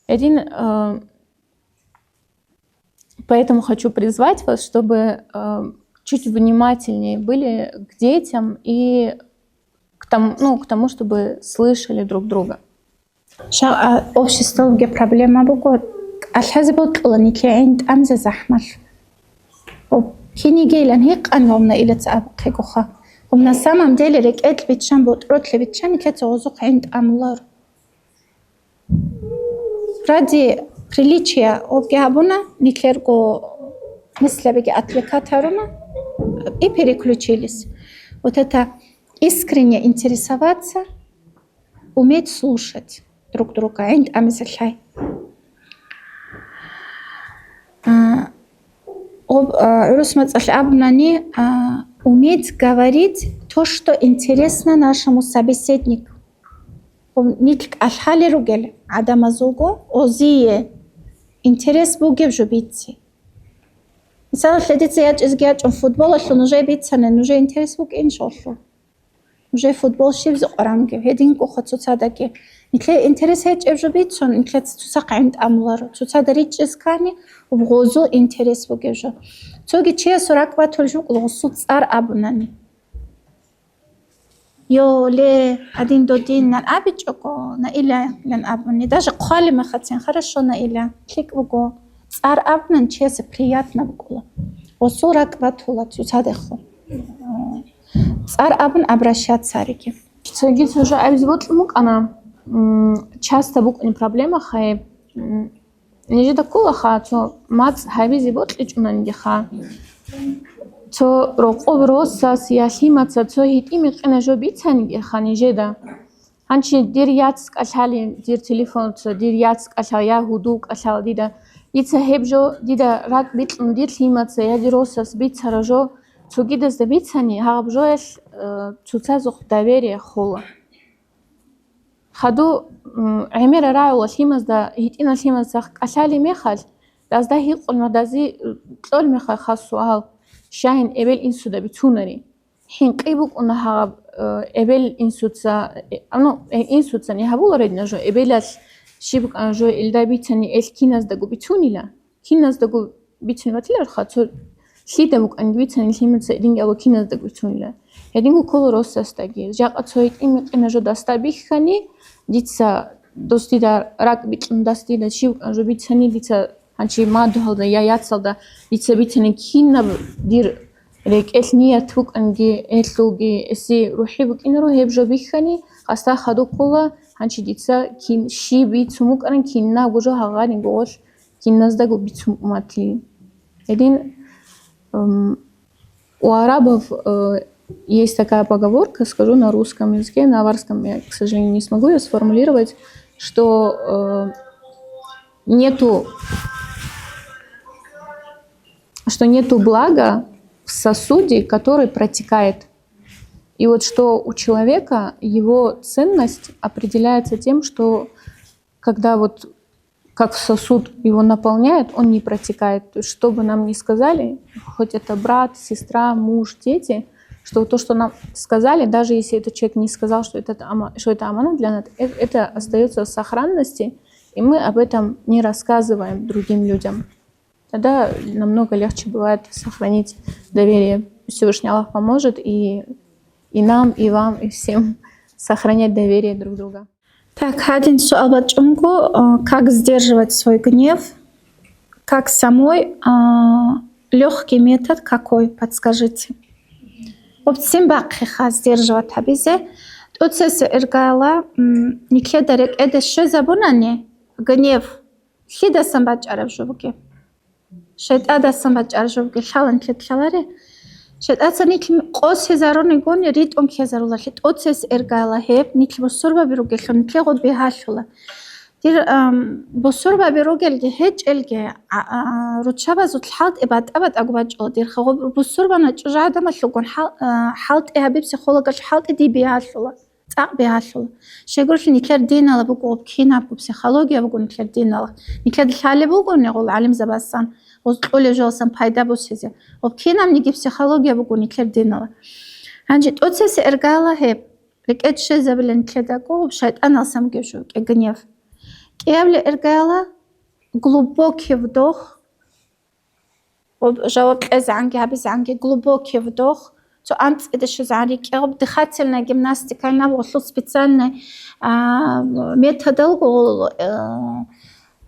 Гьедин, э, поэтому хочу призвать вас, чтобы, э, чуть внимательнее были к детям и к тому, ну, к тому, чтобы слышали друг друга. Ща-, а, обществалги проблема буго, кӀалъазе бокьула нилъее гӀин тӀамизе захӀмалъ. Об кинигейилан гьикъан гьавна илаца абухъегоха. Гьаб на самом деле рекӀелъ биччан, ботӀролъи биччан нилъеца гъозухъ гӀин тӀамуларо. Ради приличия обги гьабуна, нилъерго мислабиги отвлекать гьаруна и переключились. Вот это искренне интересоваться, уметь слушать друг друга, гӀин тӀамизе лъай. А, об-, а, гӀурус мацӀалъ абунани, а, уметь говорить то, что интересно нашему собеседнику. Нилъ кӀалъалел ругел гӀадамазулго озие интерес бугеб жо бици. Мисалалъе, дица ячӀизеги ячӀун футболалъул нужее бицани, нужее интерес букӀин шолъу. Нужее футбол щиб къваригӀунеб, гьединго цоцаздаги. Нилъее интерес гьечӀеб жо бицун, нилъеца цоцахъ гӀин тӀамуларо. Цоцазда ричӀчӀизе ккани, гъозул интерес бугеб жо. Цоги чиясул ракӀ батулеб жо букӀула гъосул цӀар абунани. Йо, ле, гьадин додинан абичӀого, Наиля, ян абуни. Даже хъвалеб мехалъцин, хорошо, Наиля, лъикӀ буго. ЦӀар абунани чиясе приятно букӀула. Гъосул ракӀ батула цоцадехун. ЦӀар абун обращаться гьариги. Цоги цо жо абизе бокьун букӀана, м, часто букӀунеб проблема хай, м, Нижеда кколаха, цо мацӀ гьабизе бокьичӀунанигиха. Цо рокъоб росас я лъимаца цо гьитӀи-микъина жо бицанигиха нижеда. Гьанчи дир яц кӀалъали, дир телефонца, дир яц кӀалъал я гьудул кӀалъал дида. Дица гьеб жо дида ракӀ бикьун дир лъимаца я дир росас бицара жо цогидазда бицани, гьаб жоялъ, э, цоцазухъ доверие хола. Хадув, м, гӀемерал рагӀула лъимазда, гьитӀинал лъимазда кӀалъалеб мехалъ, дазда гьикъун ва дази кьолеб мехалъ хас суал, щайин эбел-инсуда бицунари. ХӀинкъи букӀуна гьаб, э, эбел-инсуца, э, ну, э, инсуцани гьабула гьединаб жо, эбелалъ щиб букӀана жо илда бицани, эл киназдаго бицунила. Киназдаго бицунеб батиларха, цо лъида букӀанги бицани лъимаца гьединги абу киназдаго бицунила. Гьединго ккола росасдаги. Жакъа цо гьитӀи-микъина жо дасда бихьани, дица дос дида ракӀ бикьун дас дида чи букӀан жо бицани, дица гьанчи мадугьалда я яцалда дица бицани кинаб дир рекӀелъ ният букӀанги, гьелъулги эси рухӀи букӀинаро гьеб жо бихьани, къасда хадуб ккола, гьанчи дица кин, щиб бицун букӀаран кинабго жо гьагъанигоголъ киназдаго бицун уматли. Гьедин Эм, У арабов э, есть такая поговорка, скажу на русском языке, на аварском я, к сожалению, не смогу ее сформулировать, что э, нету, что нету блага в сосуде, который протекает. И вот что у человека его ценность определяется тем, что когда вот как сосуд его наполняет, он не протекает. То есть, что бы нам ни сказали, хоть это брат, сестра, муж, дети, что то, что нам сказали, даже если этот человек не сказал, что это, ама- что это аманат для нас, э- это остается в сохранности, и мы об этом не рассказываем другим людям. Тогда намного легче бывает сохранить доверие. Всевышний Аллах поможет и, и нам, и вам, и всем сохранять доверие друг друга. Так, гьадин суал бачӀунго, а, как сдерживать свой гнев, как самой, а, лёгкий метод какой, подскажите. Гъубцин бахъиха сдерживать гьабизе. ТӀоцесеб иргайила, м, нилъеда рекӀеде щвезабунани гнев, лъидасан бачӀараб жо бугеб? ШайтӀадасан бачӀараб жо бугеб, лъалан ккедлъаларе. ШайтӀаца нилъ къосизарунигони ритӀун ккезарулалъе тӀоцес иргайила гьеб, нилъ бусурбаби ругелъул, нилъего бигьалъула. Дир, ам, бусурбаби ругелги гьечӀелги, а, а, руччабазул хӀалтӀи батӀа-батӀаго бачӀула дирха. Гъоб бусурбана чӀужугӀадамалъулгун хӀал-, а, хӀалтӀи гьабиб психологалъул хӀалтӀи дие бигьалъула. ЦӀакъ бигьалъула. Щайгурелъул нилъер диналаб буго гъоб кинабго, психология буго нилъер диналаб. Нилъеда лъалеб бугони гъол гӀалимзабасан, гъоз кьолеб жоялсан пайда босизе. Гъоб кинабниги психология буго нилъер диналаб. Гьанже тӀоцесеб иргайила гьеб, рекӀеде щвезабила нилъедаго гъоб шайтӀаналсан бугеб жо, кӀегинев. КӀиабилеб иргайила глубокий вдох, Гъоб жаваб кьезегӀанги гьабизегӀанги глубокий вдох, цо анцӀила щвезегӀан рикӀкӀе. Гъоб дыхательная гимнастика, гьанаб гъолъул специальный, а, методал гъол, э,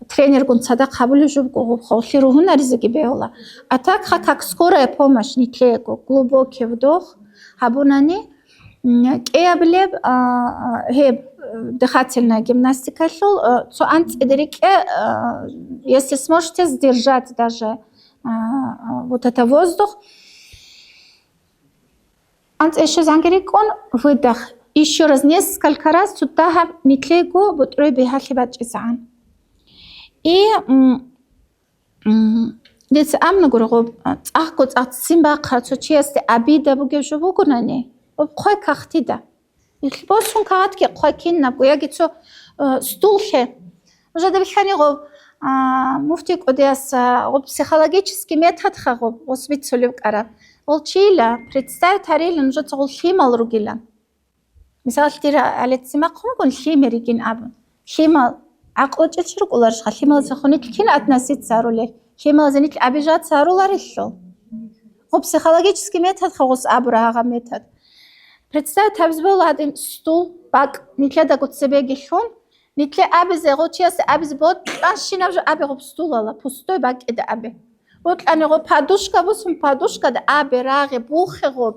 тренергун цадахъ гьабулеб жо буго, гъоб гъолъие ругьунаризеги бегьула. А так-ха, как скорая помощь, нилъего глубокий вдох гьабунани, м, кӀиабилеб, а, а, гьеб, э, дыхательная гимнастикалъул, э, цо анцӀила рикӀкӀе, э, если сможете сдержать даже, а, а, вот это воздух. АнцӀила щвезегӀанги рикӀкӀун, выдох. Ещё раз несколько раз цо дагьаб нилъего бутӀруе бигьалъи бачӀизегӀан. И, м, м, дица абуна гуро, гъоб, а, цӀакъго-цӀакъ ццин бахъараб цо чиясде обида бугеб жо бугонани, гъоб хъвай кагътида. Нилъ босун кагъатги хъвай кинабго, яги цо, э, стул лъе. Нужеда бихьани гъоб, а, муфтий кӀудияс, а, гъоб психологический методха гъоб, гъос бицулеб кӀараб. Гъол чийила, представить гьарейила нужеца гъол лъимал ругилан. Мисалалъе, дир гьале ццин бахъун бугон лъимер йигин абун. Лъимал гӀакълу чӀей чи рукӀуларищха? Лъималазехун нилъ кин относиться гьарулел? Лъималазе нилъ обижаться гьаруларелъул? Гъоб психологический методха гъос абура гьагъаб метод. Представить гьабизе бегьула гьадин стул, бакӀ, нилъедаго цебеги лъун, нилъее абизе, гъов чиясе абизе бокьанщинаб жо абе гъоб стулала, пустой бакӀида абе. Бокьани гъоб подушка босун, подушкада абе, рагъе, бухе гъоб.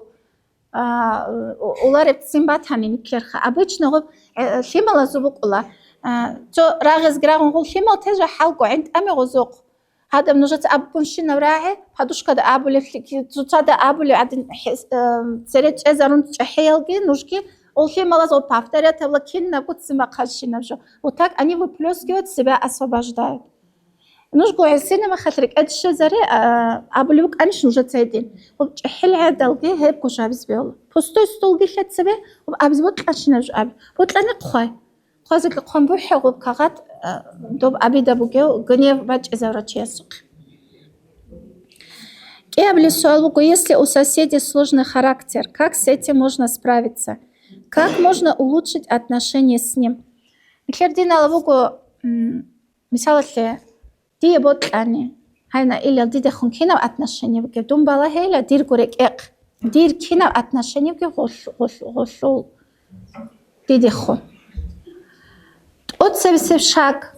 А, у-, улареб ццин батани нилъерха. Обычно гъоб, э, лъималазул букӀула. А, цо рагъизги рагъун гъол лъимал тежа хӀалго гӀинтӀаме гъозухъ. Гьадаб нужеца абунщинаб рагӀи, подушкада абулеб, лъи-, ки-, цоцада абулеб гӀадин хӀес-, э, цере чӀезарун чӀехӀеялги нужги, гъол лъималаз гъоб повторять гьабула кинабго ццин бахъанщинаб жо. Вот так они выплёскивают себя, освобождают. Нужго гӀисина мехалъ рекӀеде щвезаре, а, абулеб букӀанищ нужеца гьедин. Гъоб чӀехӀел гӀедалги гьебго жо абизе бегьула. Пустой стулги лъе цебе, гъоб абизе бокьанщинаб жо абе. Бокьани хъвай. Хъвазеги хъван бухӀе гъоб кагъат, а, доб обида бугев гнев бачӀизавурав чиясухъе. КӀиабилеб суал буго, если у соседей сложный характер, как с этим можно справиться? Как можно улучшить отношения с ним? Нилъер диналаб буго, м, Мисалалъе, дие бокьани, гьайна илал дидехун кинаб отношение бугеб, дун балагьейила дирго рекӀехъ, дир кинаб отношение бугеб гъолъ-, гъолъ-, гъолъул дидехун. ТӀоцебесеб шаг.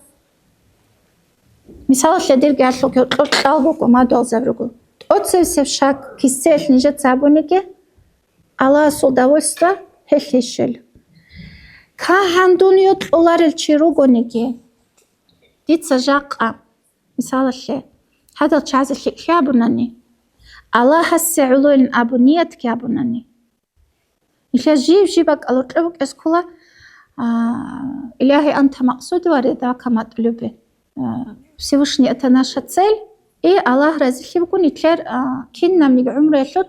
Мисалалъе, дирги гьалъул кьуркьал буго, мадугьалзаби руго. ТӀоцебесеб шаг кисеялъ нижеца гьабуниги, Аллагьасул довольство гьелъ ищел. Кагьан дун йокьуларел чи ругониги, дица жакъа, мисалалъе, гьадал чазе лъикӀлъи абунани, Аллагьасе гӀолойин абун ниятги абунани. Нилъер жив-жив бакӀалда гьоркьоб букӀине ккола, а, Илагьи анта макъсуди ва ридака матлуби. А, Всевышний — это наша цель, и Аллагь разилъи буго нилъер, а, кинабниги гӀумруялъул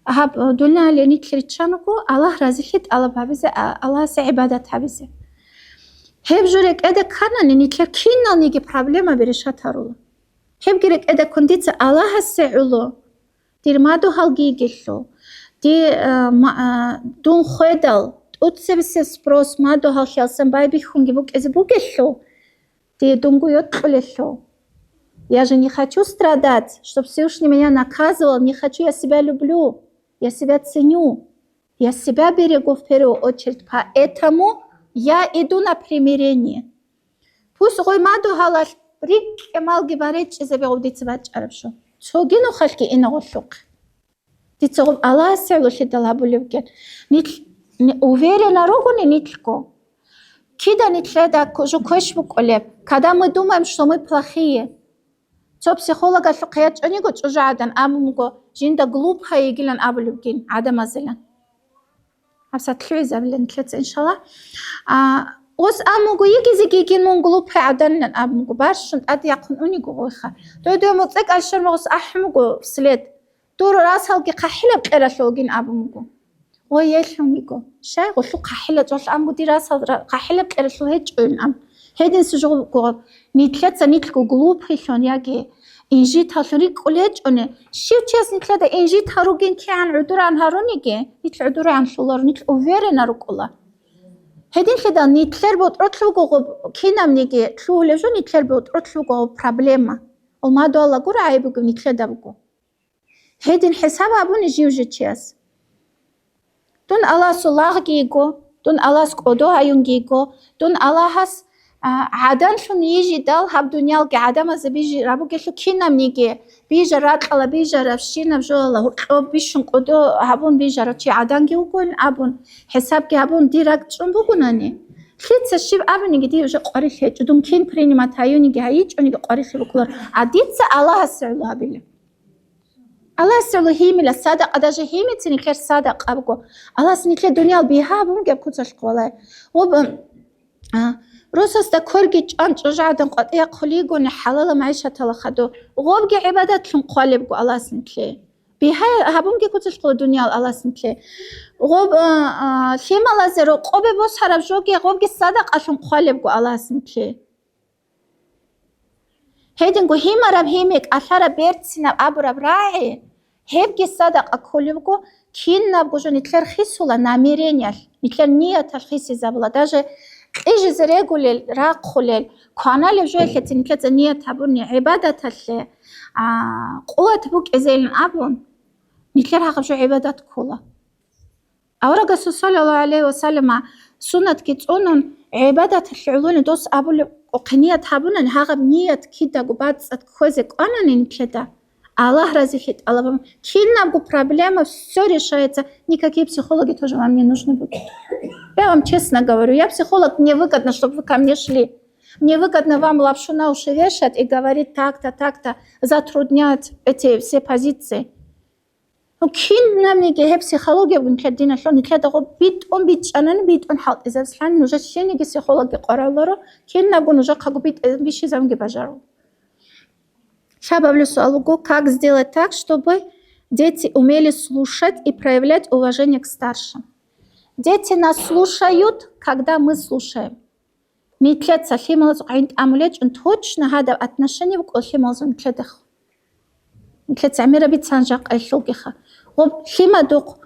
гьаб, а, дуниялалде нилъ риччанаго, Аллагь разилъи тӀалаб гьабизе, а, Аллагьасе гӀибадат гьабизе. Гьеб жо рекӀеде кканани, нилъер киналниги проблемаби решат гьарула. Гьебги рекӀеде ккун дица Аллагьасе гӀоло, дир мадугьалги йигелъул, ди, а, ма-, а, дун хведал, тӀоцебесеб спрос мадугьаллъиялдасан байбихьунги букӀине бугелъул, дие дунго йокьулелъул. Я же не хочу страдать, чтоб Всевышний меня наказывал, не хочу, я себя люблю, я себя ценю. Я себя берегу в первую очередь, поэтому я иду на примирение. Пусть гъой мадугьалалъ рикӀкӀе малги баречӀизабе гъов дица бачӀараб жо. Цоги нухалъги ина гъолъухъе. Дица гъоб Аллагьасе гӀололъидал гьабулеб бугин. Нилъ, ни-, уверенно ругони нилъго. Кида нилъеда ку-, жо квеш букӀулеб? Когда мы думаем, что мы плохие. Цо психологалъухъе ячӀун йиго чӀужугӀадан, абун буго, жинда глупая йигилан абулеб бугин гӀадамазилан. ГьабсагӀат лъугӀизабилан нилъеца, иншаллагь. А, гъос абун буго, йигизеги йигин мун глупая гӀаданилан абун буго, барщун тӀаде яхъун ун йиго гъойха. Дой-дой моцӀе кӀалщар мугъос ахӀун буго вслед. Дур расалги хъахӀилаб кьералъул бугин абун буго. Гъой елъун йиго. Щай гъолъул хъахӀилачӀвалъ абун буго, дир расал ра-, хъахӀилаб кьералъул гьечӀойин абун. Гьединлъи жо гуро, нилъеца нилъго глупыйлъун яги инжиталлъун рикӀкӀун гьечӀони, щив чияс нилъеда инжитал ругин кигӀан гӀодорегӀан гьаруниги, нилъ гӀодорегӀанлъуларо, нилъ уверенно рукӀуна. Гьединлъидал нилъер ботӀролъ буго гъоб кинабниги лъугьулеб жо, нилъер ботӀролъ буго гъоб проблема. Гьол мадугьалда гуро гӀайиб бугеб нилъеда буго. Гьедин хӀисаб гьабуни жив-жив чияс. Дун Аллагьасул лагъги йиго, дун Аллагьас кӀодо гьаюнги йиго, дун Аллагьас, а, гӀаданлъун йижидал гьаб дуниялги гӀадамазда бижараб бугелъул кинабниги, бижар ракьалда бижарабщинаб жоялда гьоркьоб бищун кӀодо гьабун бижарав чи гӀаданги вугоин абун, хӀисабги гьабун дир ракӀ чӀун бугонани, лъица щиб абуниги дие уже къварилъи гьечӀо, дун кин принимать гьаюниги гьайичӀониги къварилъи букӀуларо, а дица Аллагьасе гӀоло гьабила. Аллагьас гӀоло гьимила садакъа, даже гьимицин нилъер садакъа буго. Аллагьас нилъер дуниял бигьа гьабун бугеб куцалъ хъвалай. Гъоб, а, росасда кверги чӀван чӀужугӀадан къватӀире хъулигони хӀалалаб магӀишаталда хадур. Гъобги гӀибадатлъун хъвалеб буго Аллагьас нилъее. Бигьа гьабунги куцалъ хъвала дуниял Аллагьас нилъее. Гъоб, а, а, лъималазе рокъобе босараб жоги гъобги садакъалъун хъвалеб буго Аллагьас нилъее. Гьединго гьимараб гьими, кӀалъараб берцинаб абураб рагӀи, гьебги садакъа кколеб буго, кинабго жо нилъер хисула намерениялъ, нилъер нияталъ хисизабула. Даже кьижизе регулел, рахъулел, кваналеб жоялъецин нилъеца ният гьабуни гӀибадаталъе, а, къуват букӀизейилан абун, нилъер гьагъаб жо гӀибадат ккола. Аварагасул саллаллагьу гӀалайгьи ва саллама суннатги цӀунун, гӀибадаталъе гӀолони дос абулеб къо-, ният гьабунани, гьагъаб ният кидаго бацӀцӀад кквезе кӀванани нилъеда, Аллагь разилъи тӀалабун, кинабго проблема всё решается, никакие психологи тоже вам не нужны будут. Я вам честно говорю, я психолог, мне выгодно, чтобы вы ко мне шли. Мне выгодно вам лапшу на уши вешать и говорить так-то, так-то, затруднять эти все позиции. Ну, кинабниги гьеб психология бугин нилъер диналъул, нилъеда гъоб битӀун бичӀчӀанани, битӀун хӀалтӀизабизлъани, нужер щибниги психологги къвараларо, кинабго нужехъаго битӀун бищизабунги бажаро. Лъабабилеб суал буго, как сделать так, чтобы дети умели слушать и проявлять уважение к старшим? Дети нас слушают, когда мы слушаем. Нилъеца лъималазухъ гӀин тӀамулечӀун, точно гьадаб отношение букӀо лъималазул нилъедахъ. Нилъеца гӀемераб бицан жакъа гьелъулгиха. Гъоб лъимадухъ,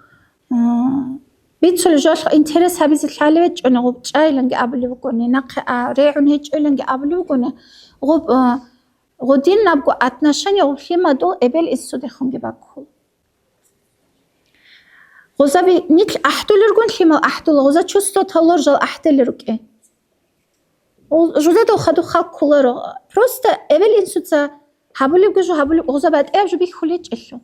м, бицулеб жоялъухъ интерес гьабизе лъалев гьечӀони, гъоб чӀайиланги абулеб бугони, нахъе а регӀун гьечӀойланги абулеб бугони, гъоб, а, гъодинабго отношение гъоб лъимадул эбел-инсудехунги баккула. Гъозаби нилъ ахӀдулел ругин, лъимал ахӀдула, гъоза чувствовать гьавулел жал ахӀдулел рукӀин. Гъо-, жидедал хадуб халкъ кколаро. Просто эбел-инсуца гьабулебги жо гьабулеб, гъоза батӀияб жо бихьулечӀелъул.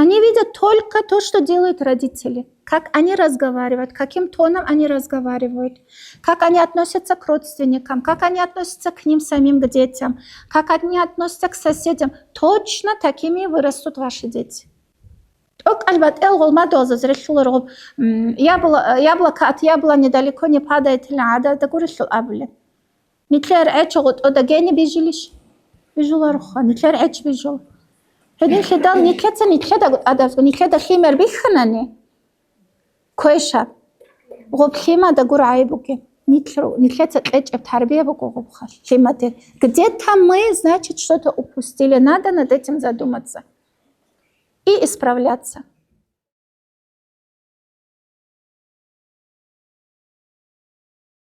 Они видят только то, что делают родители, как они разговаривают, каким тоном они разговаривают, как они относятся к родственникам, как они относятся к ним самим, к детям, как они относятся к соседям. Точно такими вырастут ваши дети. ТӀокӀал батӀел гъолмадугьазда релълъуларгъуб, м, ябло-, яблоко от яблони далеко не падает, гьадада гурелъул абулеб. Нилъер гӀечо гъотӀода гени бижилищ? Бижулароха, нилъер гӀеч бижула. Гьединлъидал нилъеца нилъеда адабзго, нилъеда лъимер бихьанани, квеша, гъуб лъимада гур гӀайиб бугеб. Нилъ-, нилъеца кьечӀеб тарбия буго гъубха лъимаде. Где-то мы, значит, что-то упустили. Надо над этим задуматься и исправляться.